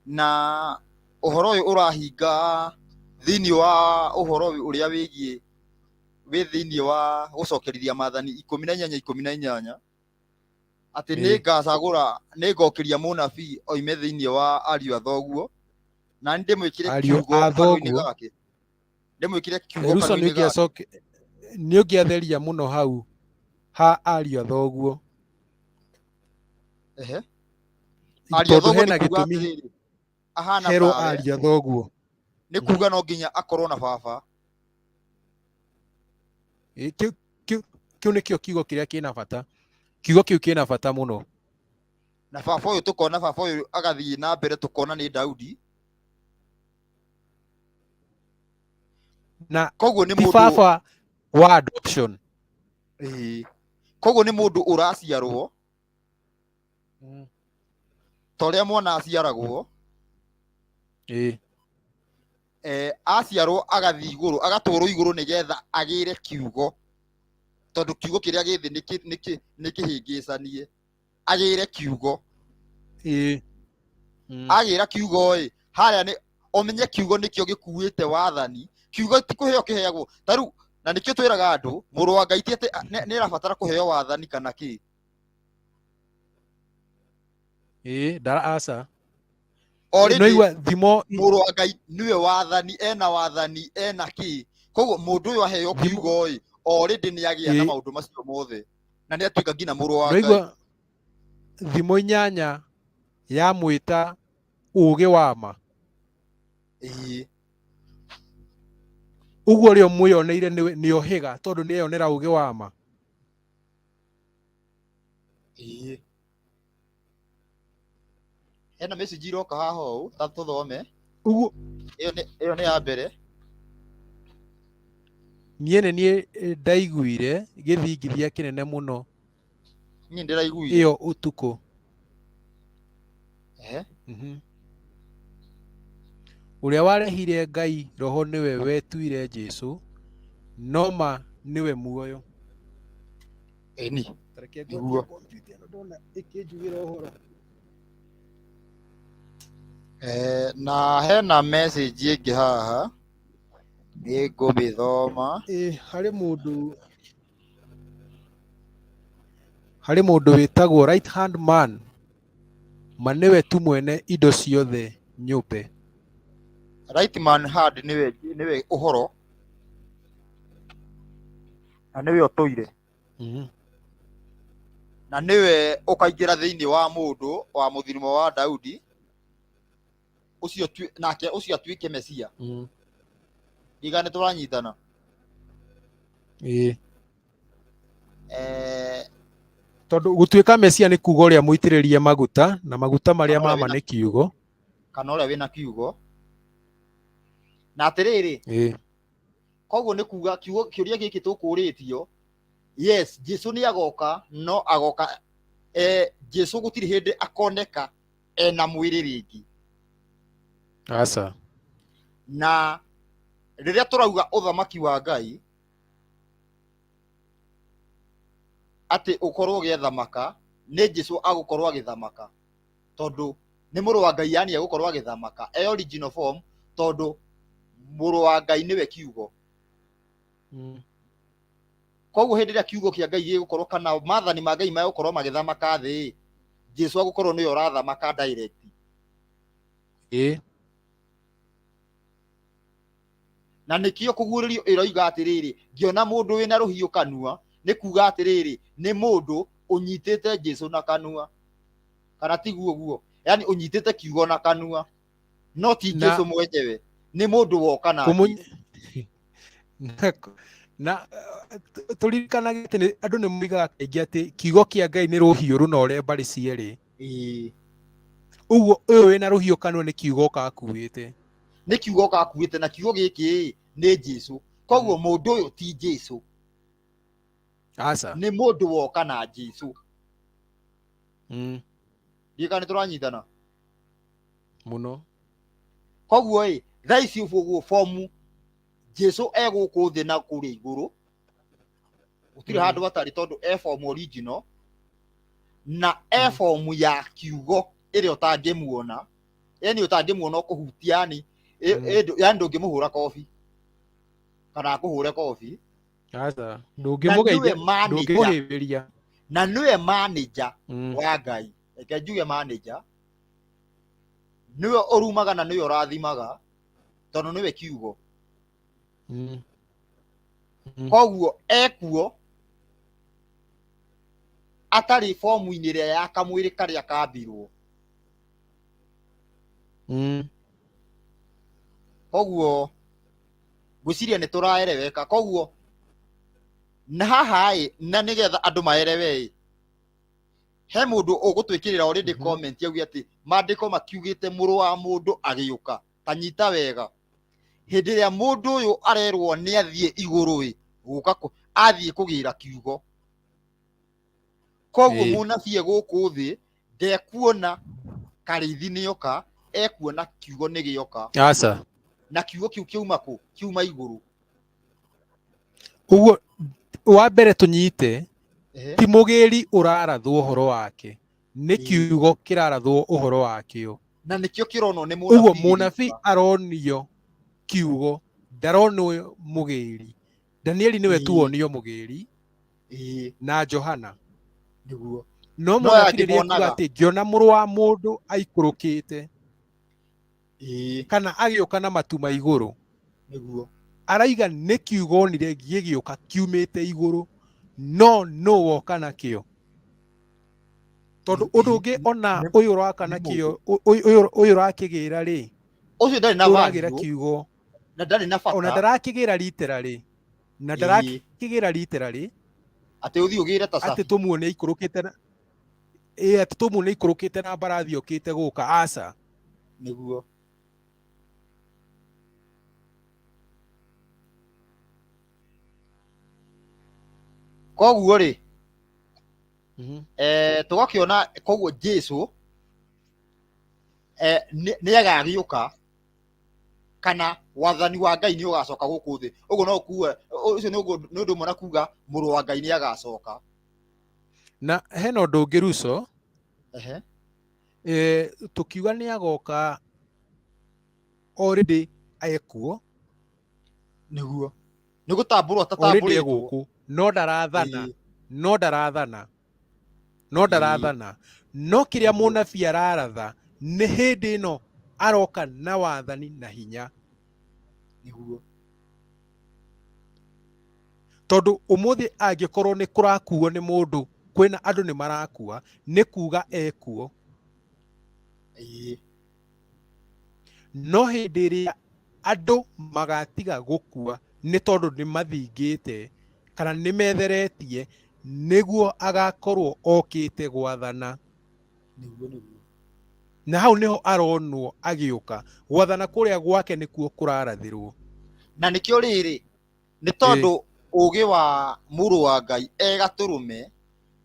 na ũhoro ũyũ ũrahinga thĩinĩ wa ũhoro ũrĩa wĩgiĩ wĩ thĩinĩ wa gũcokerithia maathani 18 18, atĩ nĩ ngacagũra, nĩ ngokĩria mũnabii oime thĩinĩ wa ariũ a thoguo, na ndĩmwĩkĩre kiugo kanua-inĩ gake. Ndĩmwĩkĩre kiugo kanua-inĩ gake. Nĩ ũngĩatheria mũno hau ha ariũ a thoguo. Ehe. Tondũ hena gĩtũmi ahana herwo ariũ a thoguo. Nĩ kuga no nginya akorwo na baba. Kĩu nĩkĩo kiugo kĩrĩa kĩna bata. Kiugo kĩu kĩna bata mũno. Na baba ũyũ tũkona, baba ũyũ agathiĩ na mbere tũkona nĩ Daudi. Na koguo nĩ mũndũ baba wa adoption. Ĩĩ. Koguo nĩ mũndũ ũraciarwo ta ũrĩa mwana aciaragwo. Ĩĩ. Aciarwo agathiĩ igũrũ, agatwarwo igũrũ nĩgetha agĩre kiugo, tondũ kiugo kĩrĩa gĩ thĩ nĩ kĩhĩngĩcanie. Agĩre kiugo. Ĩĩ. Agĩra kiugo ĩ, harĩa nĩ ũmenye kiugo nĩkĩo gĩkuĩte wathani. Kiugo ti kũheo kĩheagwo. Ta rĩu, na nĩkĩo twĩraga andũ, mũrũ wa Ngai ti atĩ nĩ arabatara kũheo wathani kana kĩ. Ĩĩ, ndara aca. Already, Noigua thimo mũrũ wa Ngai nĩwe wathani, ena wathani, ena kĩ. Koguo mũndũ ũyũ aheo kiugo ĩ, already nĩ agĩa na maũndũ macio mothe. Na nĩ atuĩka nginya mũrũ wa Ngai. Noigua thimo 8 ya mwĩta ũũgĩ wa ma. Ĩĩ. Ũguo ũrĩa mwĩoneire nĩ ũhĩga tondũ nĩ eyonera ũũgĩ wa ma. Ĩĩ. Hena message iroka haha ũũ, ta tũthome. Ũguo ĩyo nĩ ya mbere. Niĩ nĩ niĩ ndaiguire gĩthingithia kĩnene mũno. Niĩ ndĩraiguire. Ĩyo ũtukũ. Ehe. Ũrĩa warehire Ngai roho nĩwe wetuire Jesũ, no ma nĩwe muoyo. Ĩni. Tareke Nĩguo. ngwatie kompiuta ĩno ndona ĩkĩnjugĩra ũhoro. Na hena message ĩngĩ haha nĩ ngũmĩthoma. Harĩ mũndũ wĩtagwo right hand man, ma nĩwe tu mwene indo ciothe nyũmbe. Right man hand nĩwe ũhoro na nĩwe ũtũire. Na nĩwe ũkaingĩra thĩinĩ wa mũndũ wa mũthirimo wa Daudi ũcio, nake ũcio atuĩke Mesia. Ndiga nĩ tũranyitana. Ĩĩ. Tondũ gũtuĩka Mesia nĩ kuga ũrĩa mũitĩrĩrie maguta, na maguta marĩa mama nĩ kiugo. Kana ũrĩa wĩna kiugo. Na atĩrĩrĩ, koguo nĩ kuga kiugo kĩũria gĩkĩ tũkũrĩtio, yes, Jesu nĩ agoka, no agoka Jesu gũtirĩ hĩndĩ akoneka ena mwĩrĩ rĩngĩ. Aca. Na rĩrĩa tũrauga ũthamaki wa Ngai atĩ ũkorwo ũgĩthamaka, nĩ Jesu agũkorwo agĩthamaka, tondũ nĩ mũrũ wa Ngai, yani agũkorwo agĩthamaka e original form, tondũ mũrũ wa Ngai nĩwe kiugo. Koguo hĩndĩ ĩrĩa kiugo kĩa Ngai gĩgũkorwo kana maathani ma Ngai magũkorwo magĩthamaka thĩ, Jesu agũkorwo nĩwe ũrathamaka direct. Ĩĩ. Na nĩkĩo kũguũrĩrio ĩroiga atĩrĩrĩ, ngĩona mũndũ wĩna rũhiũ kanua, nĩ kuga atĩrĩrĩ, nĩ mũndũ ũnyitĩte Jesu na kanua. Kana tiguo guo? Yani ũnyitĩte kiugo na kanua, no ti Jesu mwenyewe, nĩ mũndũ woka nake. Na tũririkanage atĩ andũ nĩ moigaga kaingĩ atĩ kiugo kĩa Ngai nĩ rũhiũ rũnore mbarĩ cierĩ. Ĩĩ. Ũguo ũyũ wĩna rũhiũ kanua nĩ kiugo gakuĩte. Nĩ kiugo gakuĩte, na kiugo gĩkĩ nĩ Jesu. Koguo mũndũ ũyũ ti Jesu. Aca. Nĩ mũndũ woka na Jesu. Ndiũĩ kana nĩ tũranyitana. Mũno. Koguo ĩ thaa ici ũguo fomu Jesu e gũkũ thĩ na kũrĩa igũrũ gũtirĩ handũ hatarĩ, tondũ e fomu original na e fomu ya kiugo ĩrĩa ũtangĩmuona, yani ũtangĩmuona ũkũhutia, yani yani ndũngĩmũhũra kobi kana akũhũre kobi. Aca. Na Ndũngĩmũgeithia. nĩwe manager. Ndũngĩmũhĩmbĩria. Na nĩwe manager wa Ngai. Reke njuge manager nĩwe ũrumaga na nĩwe ũrathimaga, tondũ nĩwe kiugo. Koguo ekuo atarĩ fomu-inĩ ĩrĩa ya kamwĩrĩ karĩa kambirwo. Koguo ngwĩciria nĩ tũraereweka. Koguo na haha ĩ, na nĩgetha andũ maerewe ĩ, he mũndũ ũgũtwĩkĩrĩra already comment auge atĩ maandĩko makiugĩte mũrũ wa mũndũ agĩũka. Ta nyita wega, hĩndĩ ĩrĩa mũndũ ũyũ arerwo nĩ athiĩ igũrũ ĩ, gũka athiĩ kũgĩra kiugo. Koguo mũnabii e gũkũ thĩ ndekuona karĩithi nĩoka, ekuona kiugo nĩ gĩoka. Aca. Na kiugo kĩu kĩauma kũ? Kiuma igũrũ. Ũguo wa mbere tũnyite, ti mũgĩri ũrarathwo ũhoro wake, nĩ kiugo kĩrarathwo ũhoro wakĩo. Na nĩkĩo kĩronwo nĩ ũguo mũnabii. Mũnabii aronio kiugo, ndaronwo mũgĩri. Danieli nĩwe tu wonio mũgĩri na Johana. Nĩguo. No No aya mũnabii rĩrĩa ekuga ndĩmonaga. atĩ ngĩona mũrũ wa mũndũ aikũrũkĩte kana agĩũka na matu ma igũrũ, araiga nĩ kiugo onire gĩgĩũka kiumĩte igũrũ, no nũ woka nakĩo? Tondũ ũndũ ũngĩ ona ũyũ ũroka Nĩ nakĩo, ũyũ ũrakĩgĩra rĩ, ũcio ndarĩ na ũragĩra value kiugo na ndarĩ na ona bata. Ndarakĩgĩra literally na ndarakĩgĩra literally atĩ ũthiĩ ũgĩre ta atĩ cabi. Tũmuone aikũrũkĩte na ĩ atĩ tũmuone aikũrũkĩte na mbarathi okĩte gũka, aca. Nĩguo. Koguo rĩ, tũgakĩona koguo Jesu nĩ agagĩũka kana wathani wa Ngai nĩ ũgacoka gũkũ thĩ. Ũguo no kuga ũcio nĩ ũguo nĩ ũndũ ũmwe na kuga mũrũ wa Ngai nĩ agacoka. Na hena ũndũ ũngĩ, Ruco. Tũkiuga nĩ agoka, already ekuo. Nĩguo, nĩ gũtambũrwo already atatabũrĩtwo. Egũkũ no ndarathana. No ndarathana, no ndarathana. No kĩrĩa mũnabii araratha nĩ hĩndĩ ĩno aroka na wathani na hinya. Tondũ ũmũthĩ angĩkorwo nĩ kũrakuo nĩ mũndũ, kwĩna andũ nĩ marakua, nĩ kuga ekuo. No hĩndĩ ĩrĩa andũ magatiga gũkua nĩ tondũ nĩ mathingĩte kana nĩ metheretie, nĩguo agakorwo okĩte gwathana. Nĩguo, nĩguo. Na hau nĩho aronwo agĩũka gwathana kũrĩa gwake nĩkuo kũrarathĩrwo. Na nĩkĩo rĩrĩ nĩ tondũ ũgĩ wa mũrũ wa Ngai e gatũrũme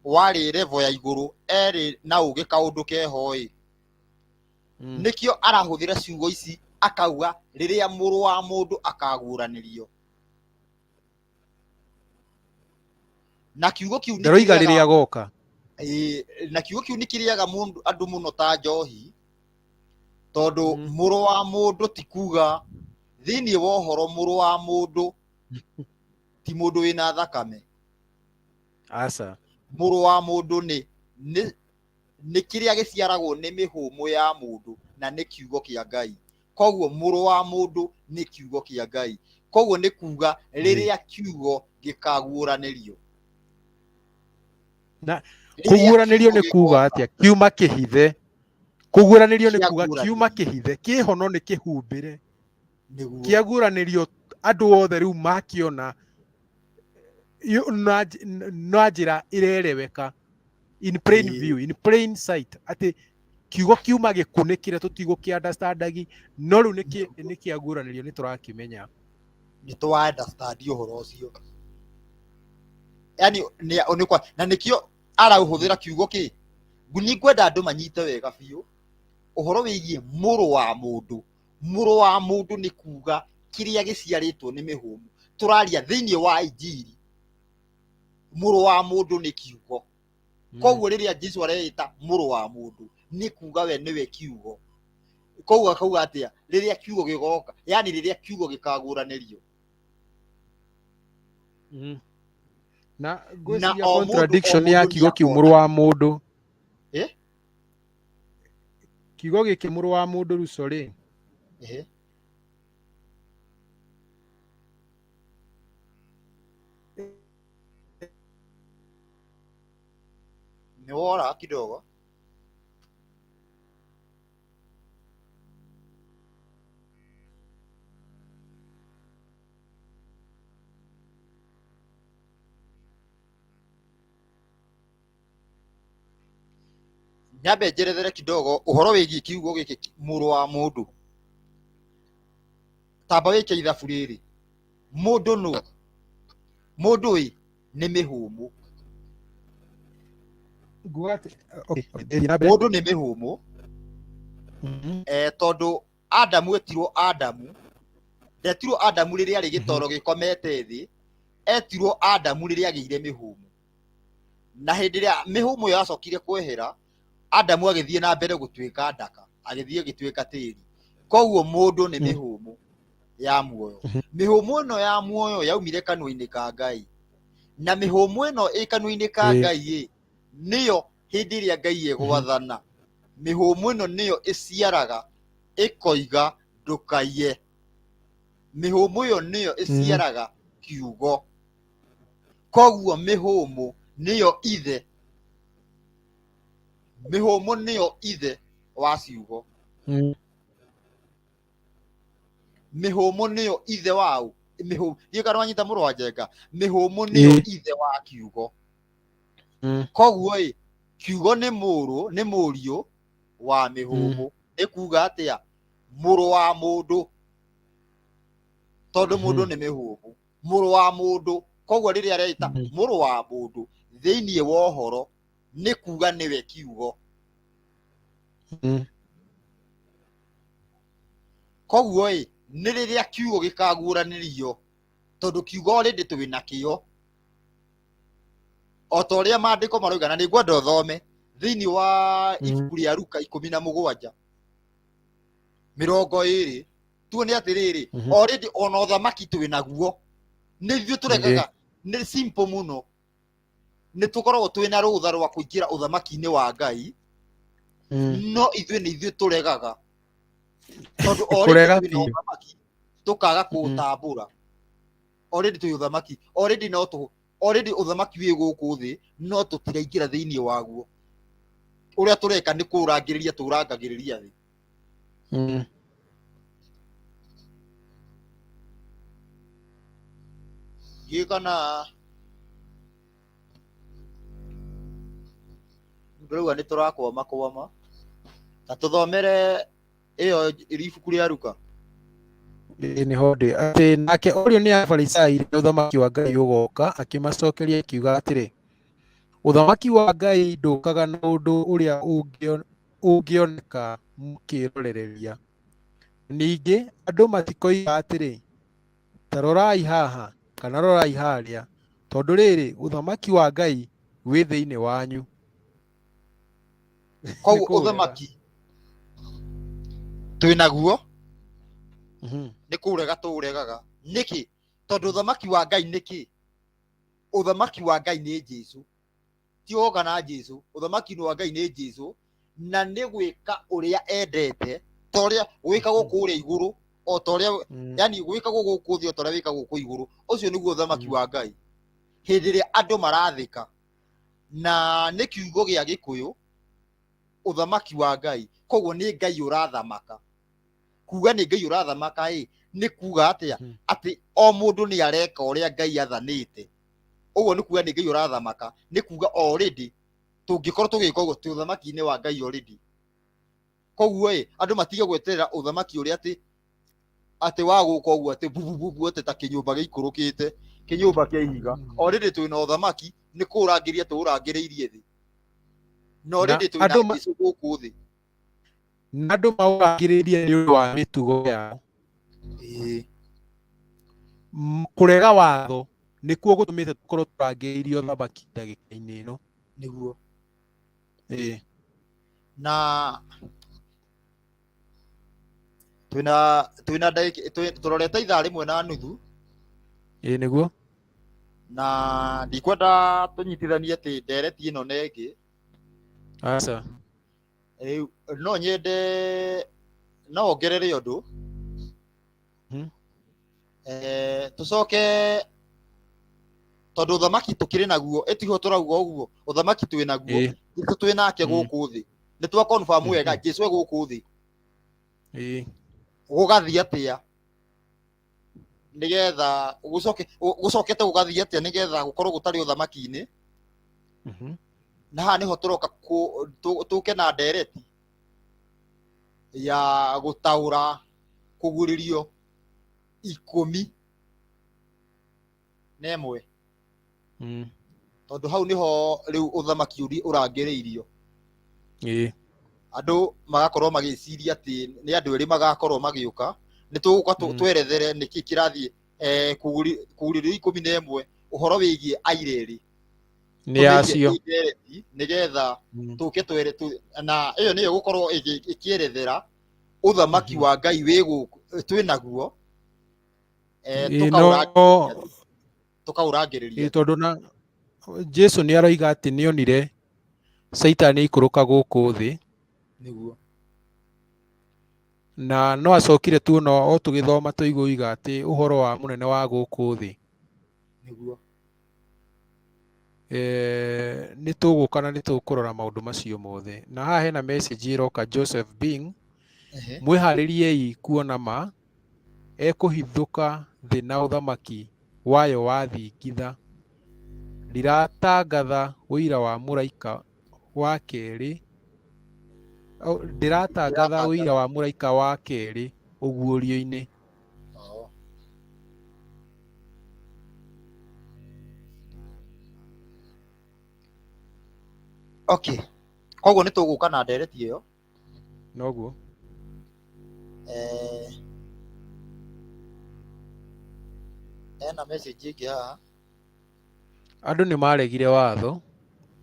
warĩ level ya igũrũ, erĩ na ũgĩ kaũndũ keho ĩ, nĩkĩo arahũthĩra ciugo ici akauga rĩrĩa mũrũ wa mũndũ akaguũranĩrio, na kiugo kĩu nĩ Ndaroiga kĩrĩaga- rĩrĩa agoka. Ĩĩ, na kiugo kĩu nĩ kĩrĩaga mũndũ andũ mũno ta njohi, tondũ mũrũ wa mũndũ ti kuga thĩinĩ wa ũhoro mũrũ wa mũndũ ti mũndũ wĩna thakame. Aca. Mũrũ wa mũndũ nĩ kĩrĩa gĩciaragwo nĩ mĩhũmũ ya mũndũ na nĩ kiugo kĩa Ngai. Koguo mũrũ wa mũndũ nĩ kiugo kĩa Ngai. Koguo nĩ kuga rĩrĩa kiugo gĩkaguũranĩrio. Na Rĩrĩa kũguũranĩrio kiugo nĩ kuga gĩgoka. Atĩa kiuma kĩhithe? Kũguũranĩrio nĩ kuga Kĩaguũranĩrio. kiuma kĩhithe, kĩhono nĩ kĩhumbĩre. Nĩguo. Kĩaguũranĩrio andũ othe rĩu makĩona na njĩra ĩrereweka, in plain view, in plain sight, atĩ kiugo kiuma gĩkunĩkĩre tũtigũkĩ understandagi, no rĩu nĩ kĩaguũranĩrio, nĩ tũrakĩmenya. Nĩ twa understand ũhoro ũcio. Yani nĩ kwa na nĩkĩo araũhũthĩra kiugo kĩ nĩ ngwenda andũ manyite wega biũ ũhoro wĩgiĩ mũrũ wa mũndũ. Mũrũ wa mũndũ nĩ kuga kĩrĩa gĩciarĩtwo nĩ mĩhũmũ. Tũraria thĩinĩ wa injiri, mũrũ wa mũndũ nĩ kiugo. Koguo rĩrĩa Jesu areĩta mũrũ wa mũndũ nĩ kuga we nĩwe kiugo. Koguo akauga atĩa? Rĩrĩa kiugo gĩgoka, yani rĩrĩa kiugo gĩkagũranĩrio. Na Na ngwĩciria o mũndũ o contradiction ya mũndũ kiugo kĩu mũrũ nĩakona. wa mũndũ. Eh? Kiugo gĩkĩ mũrũ wa mũndũ ruco rĩ, Ehe. Nĩ wora kidogo. Nyambe njerethere kidogo ũhoro wĩgiĩ kiugo gĩkĩ mũrũ wa mũndũ. Tamba wĩke ithabu rĩrĩ. Mũndũ nũ? Mũndũ ĩ nĩ mĩhũmũ. Nguga atĩ okay, thiĩ na mbere. Mũndũ nĩ mĩhũmũ. Tondũ Adamu etirwo Adamu, ndetirwo Adamu rĩrĩa arĩ gĩtoro gĩkomete thĩ, etirwo Adamu rĩrĩa agĩire mĩhũmũ. Na hĩndĩ ĩrĩa mĩhũmũ ĩyo yacokire kwehera, Adamu agĩthiĩ na mbere gũtuĩka ndaka, agĩthiĩ agĩtuĩka tĩri. Koguo mũndũ nĩ mĩhũmũ ya muoyo. Mĩhũmũ ĩno ya muoyo yaumire kanua-inĩ ka Ngai. Na mĩhũmũ ĩno ĩ kanua-inĩ ka Ngai ĩ, nĩyo hĩndĩ ĩrĩa Ngai egwathana. Mĩhũmũ ĩno nĩyo ĩciaraga ĩkoiga ndũkaiye. Mĩhũmũ ĩyo nĩyo ĩciaraga kiugo. Koguo mĩhũmũ nĩyo ithe, mĩhũmũ nĩyo ithe wa ciugo. Mĩhũmũ nĩyo ithe wa ũ? Mĩhũmũ, ndiũĩ kana wanyita mũrũ wa Njenga. Mĩhũmũ nĩyo ithe wa kiugo. Koguo ĩ, kiugo nĩ mũrũ, nĩ mũriũ wa mĩhũmũ. Nĩ kuga atĩa? Mũrũ wa mũndũ. Tondũ mũndũ nĩ mĩhũmũ. Mũrũ wa mũndũ. Koguo rĩrĩa areita mũrũ wa mũndũ thĩinĩ wa ũhoro nĩ kuga nĩwe kiugo. Koguo ĩ, nĩ rĩrĩa kiugo gĩkaguũranĩrio, tondũ kiugo already twĩ nakĩo. O ta ũrĩa maandĩko maroiga, na nĩ ngwenda ũthome thĩinĩ wa ibuku rĩa Luka 17:20. Tuone atĩrĩrĩ, already ona ũthamaki twĩ naguo, nĩ ithuĩ tũregaga, nĩ simple mũno, nĩ tũkoragwo twĩ na rũtha rwa kũingĩra ũthamaki-inĩ wa Ngai, no ithuĩ nĩ ithuĩ tũregaga, tondũ already Kũrega twĩ na biũ. ũthamaki tũkaga kũũtambũra. Already twĩ ũthamaki, already no tũ already ũthamaki wĩ gũkũ thĩ, no tũtiraingĩra thĩinĩ waguo. Ũrĩa tũreka nĩ kũũrangĩrĩria tũrangagĩrĩria thĩ. Ndiũĩ kana ndĩrauga nĩ tũrakwama kwama. Ta tũthomere ĩyo ibuku rĩa Luka. Ĩĩ nĩho ndĩ. Atĩ nake orio nĩ Afarisai rĩrĩa ũthamaki wa Ngai ũgoka, akĩmacokeria akiuga atĩrĩ, ũthamaki wa Ngai ndũkaga na ũndũ ũrĩa ũngĩoneka mũkĩrorereria. Ningĩ andũ matikoiga atĩrĩ, ta rorai haha kana rorai harĩa, tondũ rĩrĩ, ũthamaki wa Ngai wĩ thĩinĩ wanyu. Koguo Nĩ kũũrega. ũthamaki twĩ naguo, nĩ kũũrega tũũregaga. Nĩkĩ? Tondũ ũthamaki wa Ngai nĩ kĩ? Ũthamaki wa Ngai nĩ Jesu. Ti woka na Jesu. Ũthamaki wa Ngai nĩ Jesu, na nĩ gwĩka ũrĩa endete, ta ũrĩa gwĩkagwo kũrĩa igũrũ, o ta ũrĩa, yani gwĩkagwo gũkũ thĩ o ta ũrĩa wĩkagwo kũu igũrũ. Ũcio nĩguo ũthamaki wa Ngai. Hĩndĩ ĩrĩa andũ marathĩka, na nĩ kiugo gĩa Gĩkũyũ, ũthamaki wa Ngai. Koguo nĩ Ngai ũrathamaka. Kuga nĩ Ngai ũrathamaka ĩ, nĩ kuga atĩa? Atĩ o mũndũ nĩ areka ũrĩa Ngai athanĩte. Ũguo nĩ kuga nĩ Ngai ũrathamaka, nĩ kuga already tũngĩkorwo tũgĩka ũguo twĩ ũthamaki-inĩ wa Ngai already. Koguo ĩ, andũ matige gweterera ũthamaki ũrĩa atĩ wa gũka ũguo atĩ bubububu atĩ ta kĩnyũmba gĩikũrũkĩte Kĩnyũmba kĩa ihiga. Already twĩna ũthamaki, nĩ kũũrangĩria tũũrangĩrĩirie thĩ. Na already twĩna andũ Jesũ gũkũ thĩ. Na andũ maũrangĩrĩirie nĩ ũndũ wa mĩtugo yao. Ĩĩ. Kũrega watho nĩkuo gũtũmĩte tũkorwo tũrangĩrĩirie ũthamaki ndagĩka-inĩ ĩno. Nĩguo. Ĩĩ. Na twĩna twĩna ndagĩka tũrorete ithaa rĩmwe na nuthu. Ĩĩ nĩguo. Na ndikwenda tũnyitithanie atĩ ndereti ĩno na ĩngĩ. Aca. Rĩu no nyende no ongerere ũndũ. Tũcoke tondũ ũthamaki tũkĩrĩ naguo, ĩtiho tũrauga ũguo, ũthamaki twĩ naguo. Jesu twĩ nake gũkũ thĩ, nĩ twa confirm wega Jesu e gũkũ thĩ. Gũgathiĩ atĩa nĩgetha gũcoke gũcokete gũgathiĩ atĩa nĩgetha gũkorwo gũtarĩ ũthamaki-inĩ? Na haha nĩho tũroka tũke na ndereti ya gũtaũra kũguũrĩrio 11. Tondũ hau nĩho rĩu ũthamaki ũrangĩrĩirio. Andũ magakorwo magĩciria atĩ nĩ andũ erĩ magakorwo magĩũka. Nĩ tũgũka twerethere nĩkĩ kĩrathiĩ, kũguũrĩrio 11 ũhoro wĩgiĩ aira erĩ. Nĩ acio. Nĩgetha tũke twere na ĩyo nĩyo gũkorwo ĩkĩerethera ũthamaki wa Ngai wĩ gũkũ twĩ naguo. Tũkaũrangĩrĩria. Tondũ na Jesu nĩ aroiga atĩ nĩ onire Caitani aikũrũka gũkũ thĩ. Nĩguo. Na no acokire tuona o tũgĩthoma tũiguiga atĩ ũhoro wa mũnene wa gũkũ thĩ. Nĩguo. Nĩ tũgũka na nĩ tũkũrora maũndũ macio mothe. Na haha hena message ĩroka Joseph Bing. Mwĩharĩriei kuona ma ekũhithũka thĩ na ũthamaki wayo wathingitha. Ndiratangatha ũira wa mũraika wa kerĩ. Ndĩratangatha ũira wa mũraika wa kerĩ ũguũrio-inĩ. Okay. Koguo nĩ tũgũka na ndereti ĩyo. Noguo. Hena message ĩngĩ haha. Andũ nĩ maregire watho.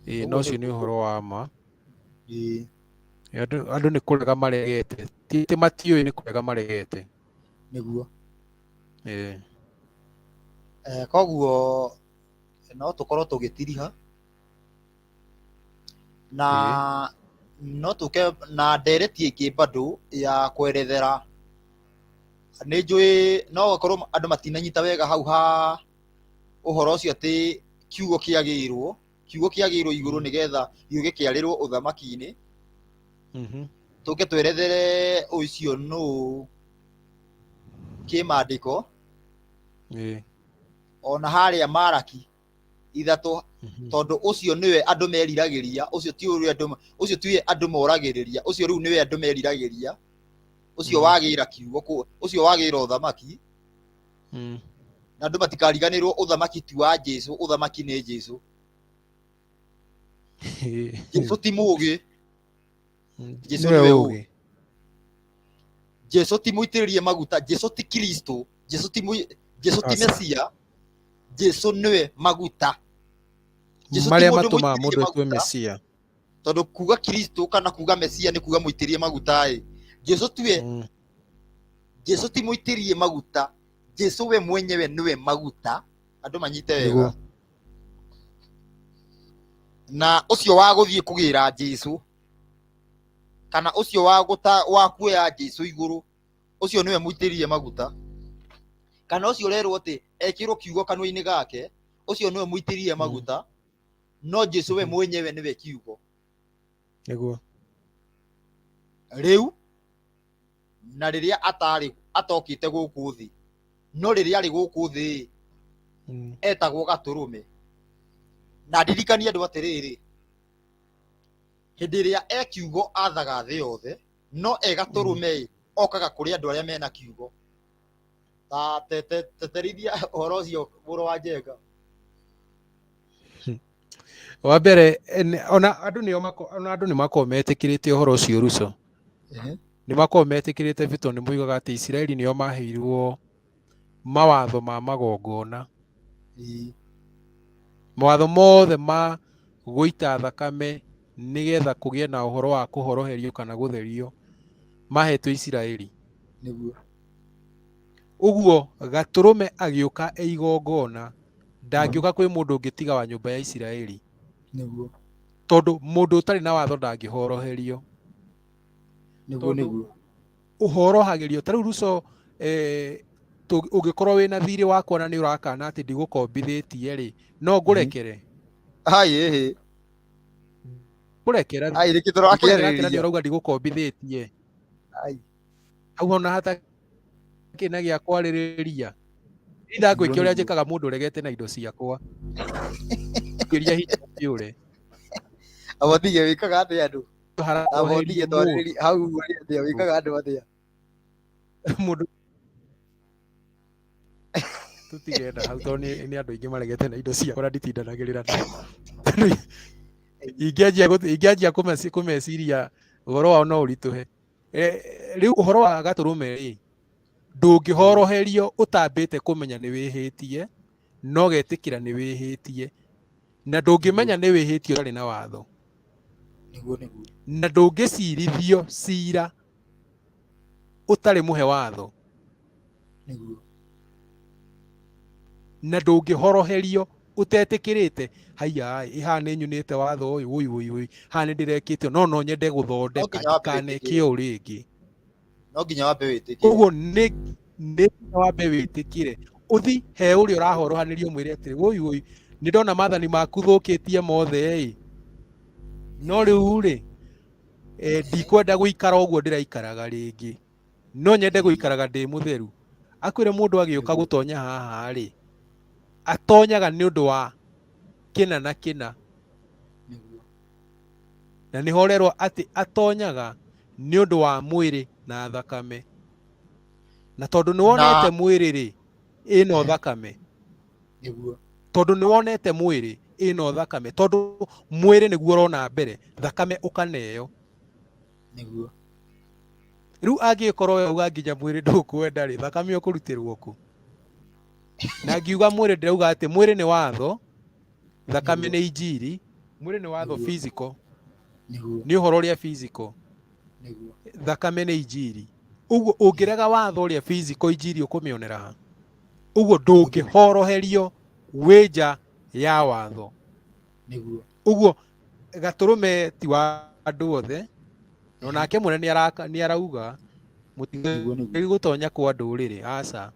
Ĩĩ, no ũcio nĩ ũhoro wa ma. Andũ nĩ kũrega maregete. Ti atĩ matiũĩ, nĩ kũrega maregete. Nĩguo. Koguo no tũkorwo tũgĩtiriha na no tũke na ndereti ĩngĩ bado ya kwerethera. Nĩ njũĩ no gũkorwo andũ matinanyita wega hau ha ũhoro ũcio atĩ kiugo kĩagĩirwo, kiugo kĩagĩirwo igũrũ nĩgetha gĩũke kĩarĩrwo ũthamaki-inĩ. Tũke twerethere ũcio nũ kĩmandĩko. Ona harĩa Maraki 3, tondũ ũcio nĩwe andũ meriragĩria, ũcio ti ũrĩa andũ, ũcio tiwe andũ moragĩrĩria, ũcio rĩu nĩwe andũ meriragĩria, ũcio wagĩra kiugo, ũcio wagĩra ũthamaki. Na andũ matikariganĩrwo ũthamaki ti wa Jesu, ũthamaki nĩ Jesu. Jesu ti mũũgĩ. Jesu Nĩwe nĩwe ũũgĩ. ũũgĩ. Jesu ti mũitĩrĩrie maguta, Jesu ti Kristo, Jesu ti Jesu ti Aca. Mesia, Jesu nĩwe maguta. Jesu ti Marĩa mũndũ matũmaga mũitĩrĩrie mũndũ atue maguta. Mesia. Tondũ kuga Kristo kana kuga Mesia nĩ kuga mũitĩrĩrie maguta ĩ. Jesu tiwe, Jesu ti mũitĩrĩrie maguta, Jesu we mwenyewe nĩwe maguta. Andũ manyite wega. Nĩguo. Na ũcio wa gũthiĩ kũgĩra Jesu kana ũcio wa gũta, wa kuoya Jesu igũrũ, ũcio nĩwe mũitĩrĩrie maguta. Kana ũcio ũrerwo atĩ ekĩrwo kiugo kanua-inĩ gake, ũcio nĩwe mũitĩrĩrie maguta, no Jesu we mwenyewe nĩwe kiugo. Nĩguo. Rĩu na rĩrĩa atarĩ atokĩte gũkũ thĩ, no rĩrĩa arĩ gũkũ thĩ etagwo gatũrũme. Na ndirikanie andũ atĩrĩrĩ, hĩndĩ ĩrĩa e kiugo athaga thĩ yothe, no e gatũrũme okaga kũrĩ andũ arĩa mena kiugo. Ta teterithia ũhoro ũcio mũrũ wa Njenga. Wa mbere ona andũ nĩo ona andũ nĩ makoragwo metĩkĩrĩte ũhoro ũcio Ruco. Nĩ makoragwo metĩkĩrĩte biũ tondũ nĩ moigaga atĩ Isiraeli nĩo maheirwo mawatho ma magongona. Mawatho mothe ma gũita thakame nĩgetha kũgĩe na ũhoro wa kũhoroherio kana gũtherio mahetwo Isiraeli. Nĩguo. Ũguo Gatũrũme agĩũka e igongona ndangĩũka kwĩ mũndũ ũngĩ tiga wa nyũmba ya Isiraeli. Nĩguo. Tondũ mũndũ ũtarĩ na watho ndangĩhoroherio. Nĩguo nĩguo. Ũhorohagĩrio ta rĩu Ruco, ũngĩkorwo wĩna thirĩ wakwa na nĩ ũrakana atĩ ndigũkombithĩtie rĩ, no ngũrekere. Ai ĩhĩ. Ngũrekera. Ai rĩkĩ Ngũrekera atĩ na nĩ tũrakĩarĩrĩria. ũrauga ndigũkombithĩtie. Ai. Hau ona hatakĩ na gĩa kwarĩrĩria. Ndangwĩke ũrĩa njĩkaga mũndũ ũregete na indo ciakwa. Ngĩria hinya ũre. Abotige wĩkaga atĩa andũ? Abotige twarĩrĩria hau atĩa wĩkaga andũ atĩa? Mũndũ tutigenda hau tondũ nĩ andũ aingĩ maregete na indo ciakwa na nditindanagĩrĩra nao. Ingĩanjia kũmeciria ũhoro wao no ũritũhe. Rĩu ũhoro wa Gatũrũme rĩ, ndũngĩhoroherio ũtambĩte kũmenya nĩ wĩhĩtie, no ũgetĩkĩra nĩ wĩhĩtie. Na ndũngĩmenya nĩ wĩhĩtie ũtarĩ na watho. Nĩguo nĩguo. Na ndũngĩcirithio cira ũtarĩ mũhe watho. Nĩguo. Na ndũngĩhoroherio ũtetĩkĩrĩte haiya ĩ haha nĩ nyunĩte watho ũyũ ũyũ ũyũ ũyũ haha nĩ ndĩrekĩte no no nyende gũthondeka ndikaneke ũũ rĩngĩ. No nginya wambe wĩtĩkĩre. Ũguo nĩ nginya wambe wĩtĩkĩre ũthi he ũrĩa ũrahorohanĩrio mwĩre atĩrĩ ũyũ ũyũ nĩ ndona maathani maku thũkĩtie mothe ĩ no rĩu rĩ ndikwenda gũikara ũguo ndĩraikaraga rĩngĩ no nyende gũikaraga ndĩ mũtheru. Akwĩre mũndũ agĩũka gũtonya haha rĩ atonyaga nĩ ũndũ wa kĩna na kĩna. Na nĩho ũrerwo atĩ atonyaga nĩ ũndũ wa mwĩrĩ na thakame. Na tondũ nĩ wonete mwĩrĩ rĩ ĩno thakame. Nĩguo. Tondũ nĩ wonete mwĩrĩ ĩno thakame tondũ mwĩrĩ nĩguo ũrona mbere thakame ũkaneo. Nĩguo. Rĩu angĩkorwo we uga nginya mwĩrĩ ndũkwenda rĩ thakame ũkũrutĩrwo kũ? Na ngiuga mwĩrĩ ndĩrauga atĩ mwĩrĩ nĩ watho, thakame nĩ injiri, mwĩrĩ nĩ watho physical. Nĩguo. Nĩ ũhoro ũrĩa physical. Nĩguo. Thakame nĩ injiri. Ũguo ũngĩrega watho ũrĩa physical injiri ũkũmĩonera ha? Ũguo ndũngĩhoroherio wĩ nja ya watho. Nĩguo. Ũguo Gatũrũme ti wa andũ othe, no nake mwene nĩ arauga mũtigĩ gũtonya kwa ndũrĩrĩ aca.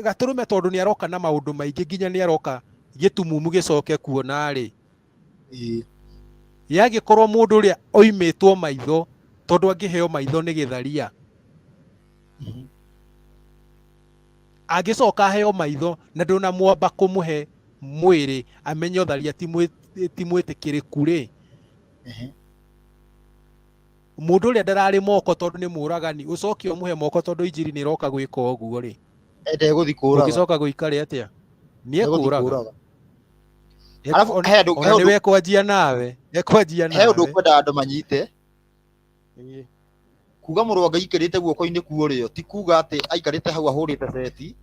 Gatũrũme tondũ nĩ aroka na maũndũ maingĩ nginya nĩ aroka gĩtumumu gĩcoke kuona rĩ. Yagĩkorwo mũndũ ũrĩa oimĩtwo maitho tondũ angĩheo maitho nĩ gĩtharia. Angĩcoka aheo maitho na ndũnamwamba kũmũhe mwĩrĩ amenye ũtharia ti mwĩtĩkĩrĩku rĩ. Mũndũ ũrĩa ndararĩ moko tondũ nĩ mũragani ũcoke ũmũhe moko tondũ injiri nĩ ĩroka gwĩka ũguo rĩ. Ndegũthiĩ kũũraga. Ũngĩcoka gũikare atĩa? Nĩ ekũraga. Arabu he andũ Ona nĩwe ekwanjia nawe. Ekwanjia nawe. He ũndũ ũkwenda andũ manyite. Kuga mũrũ wa Ngai aikarĩte guoko-inĩ kwa ũrĩo ti kuga atĩ aikarĩte hau ahũrĩte ceti.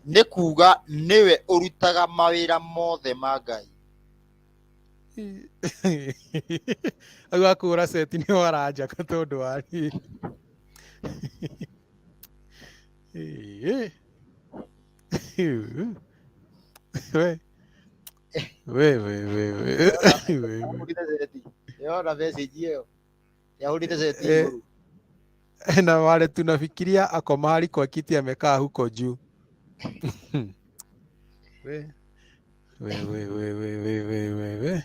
Nĩ kuga nĩwe ũrutaga mawĩra mothe ma Ngai. Hau akũhũra ceti nĩho aranjaka tondũ wa rĩrĩ. We. We we we we. Ahũrire ceti. Yona message ĩyo. Yahũrire ceti igũrũ. Na wale tunafikiria ako mahali kwa kiti amekaa huko juu. We we we we we we we we we.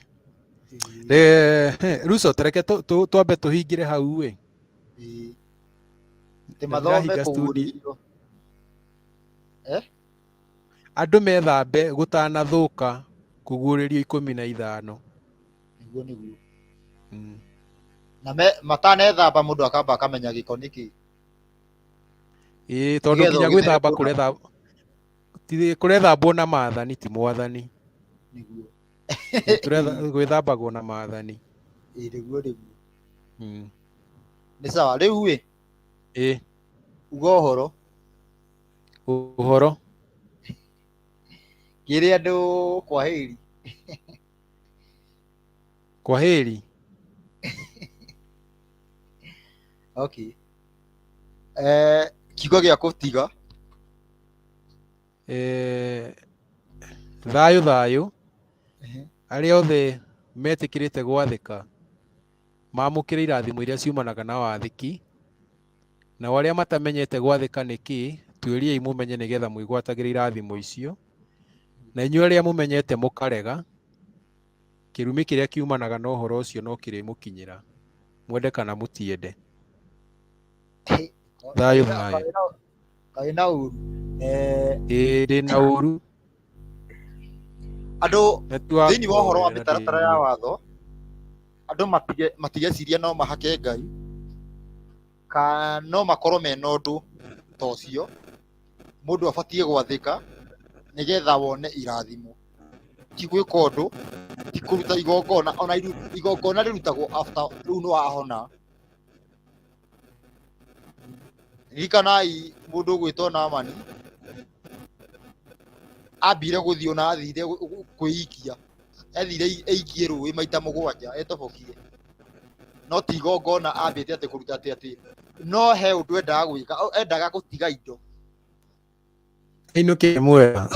Ruco tereke twambe tũhingĩre hau ĩ. Atĩ mathome kũguũrĩrio. Andũ methambe gũtanathũka kũguũrĩrio 15. Nĩguo nĩguo. Na matanethamba mũndũ akamba akamenya gĩko nĩkĩ. Ĩĩ tondũ Nĩgetha nginya ũgĩthere gwĩthamba kũna. Kũrethambwo na maathani ti mwathani. Nĩguo. Ĩĩ, gwĩthambagwo na maathani. Ĩĩ nĩguo nĩguo. Nĩ sawa rĩu ĩ Ĩĩ uga ũhoro ũhoro kĩrĩ andũ kwaheri. Kwaheri. Okay. Kiugo gĩa gũtiga. Thayũ thayũ. Arĩa othe metĩkĩrĩte gwathĩka mamũkĩre irathimo iria ciumanaga na wathĩki, nao arĩa matamenyete gwathĩka nĩ kĩĩ, tuĩriai mũmenye nĩgetha mwĩgwatagĩre irathimo icio, na inyuĩ arĩa mũmenyete mũkarega, kĩrumi kĩrĩa kiumanaga na ũhoro ũcio no kĩrĩmũkinyĩra, mwende kana mũtiende. Thayũ thayũ. Kaĩ na ũru. Ĩĩ ndĩ na ũru. Andũ thĩinĩ wa ũhoro wa mĩtaratara ya watho, andũ matigeciria no mahake Ngai, ka no makorwo mena ũndũ ta ũcio, mũndũ abatiĩ gwathĩka nĩgetha wone irathimo. Ti gwĩka ũndũ, ti kũruta igongona, ona igongona rĩrutagwo after rĩu nĩ wahona. Ririkanai mũndũ ũgwĩtwo Naamani, ambire gũthiĩ ona athire kwĩikia, athire eikie rũĩ maita mũgwanja etobokie. No ti igongona ambĩte atĩ kũruta atĩ atĩ, no he ũndũ endaga gwĩka, endaga gũtiga indo. Ainũke mwega.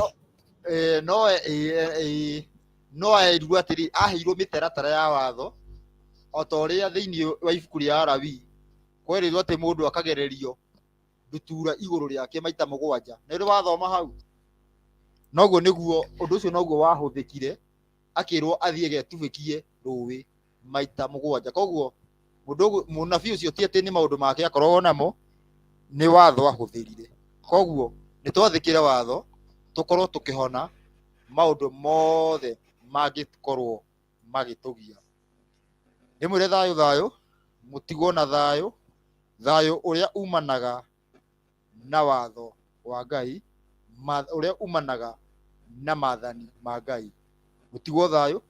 No erirwo atĩrĩ, aheirwo mĩtaratara ya watho, o ta ũrĩa thĩinĩ wa ibuku rĩa Alawii kwerĩirwo atĩ mũndũ akagererio ndutura igũrũ rĩake maita mũgwanja. Nĩ ũrĩ wathoma hau? Noguo nĩguo ũndũ ũcio noguo wahũthĩkire, akĩrwo athiĩ getubĩkie rũĩ maita mũgwanja. Koguo mũnabii ũcio ti atĩ nĩ maũndũ make akoragwo namo, nĩ watho ahũthĩrire. Koguo nĩ twathĩkĩre watho, tũkorwo tũkĩhona maũndũ mothe mangĩkorwo magĩtũgia. Ndĩmwĩre thayũ thayũ, mũtigwo na thayũ, thayũ ũrĩa umanaga na watho wa Ngai, ũrĩa umanaga na maathani ma Ngai. Mũtigwo thayũ.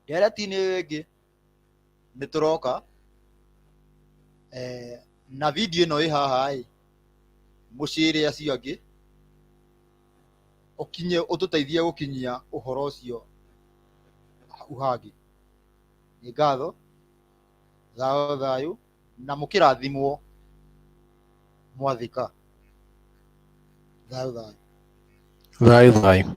Ndereti-inĩ ĩyo ĩngĩ nĩ tũroka, na video ĩno ĩ haha ĩ, mũcĩre acio angĩ, ũkinye ũtũteithie gũkinyia ũhoro ũcio hau hangĩ. Nĩ ngatho, thayũ thayũ, na mũkĩrathimwo mwathĩka. Thayũ thayũ. Thayũ thayũ.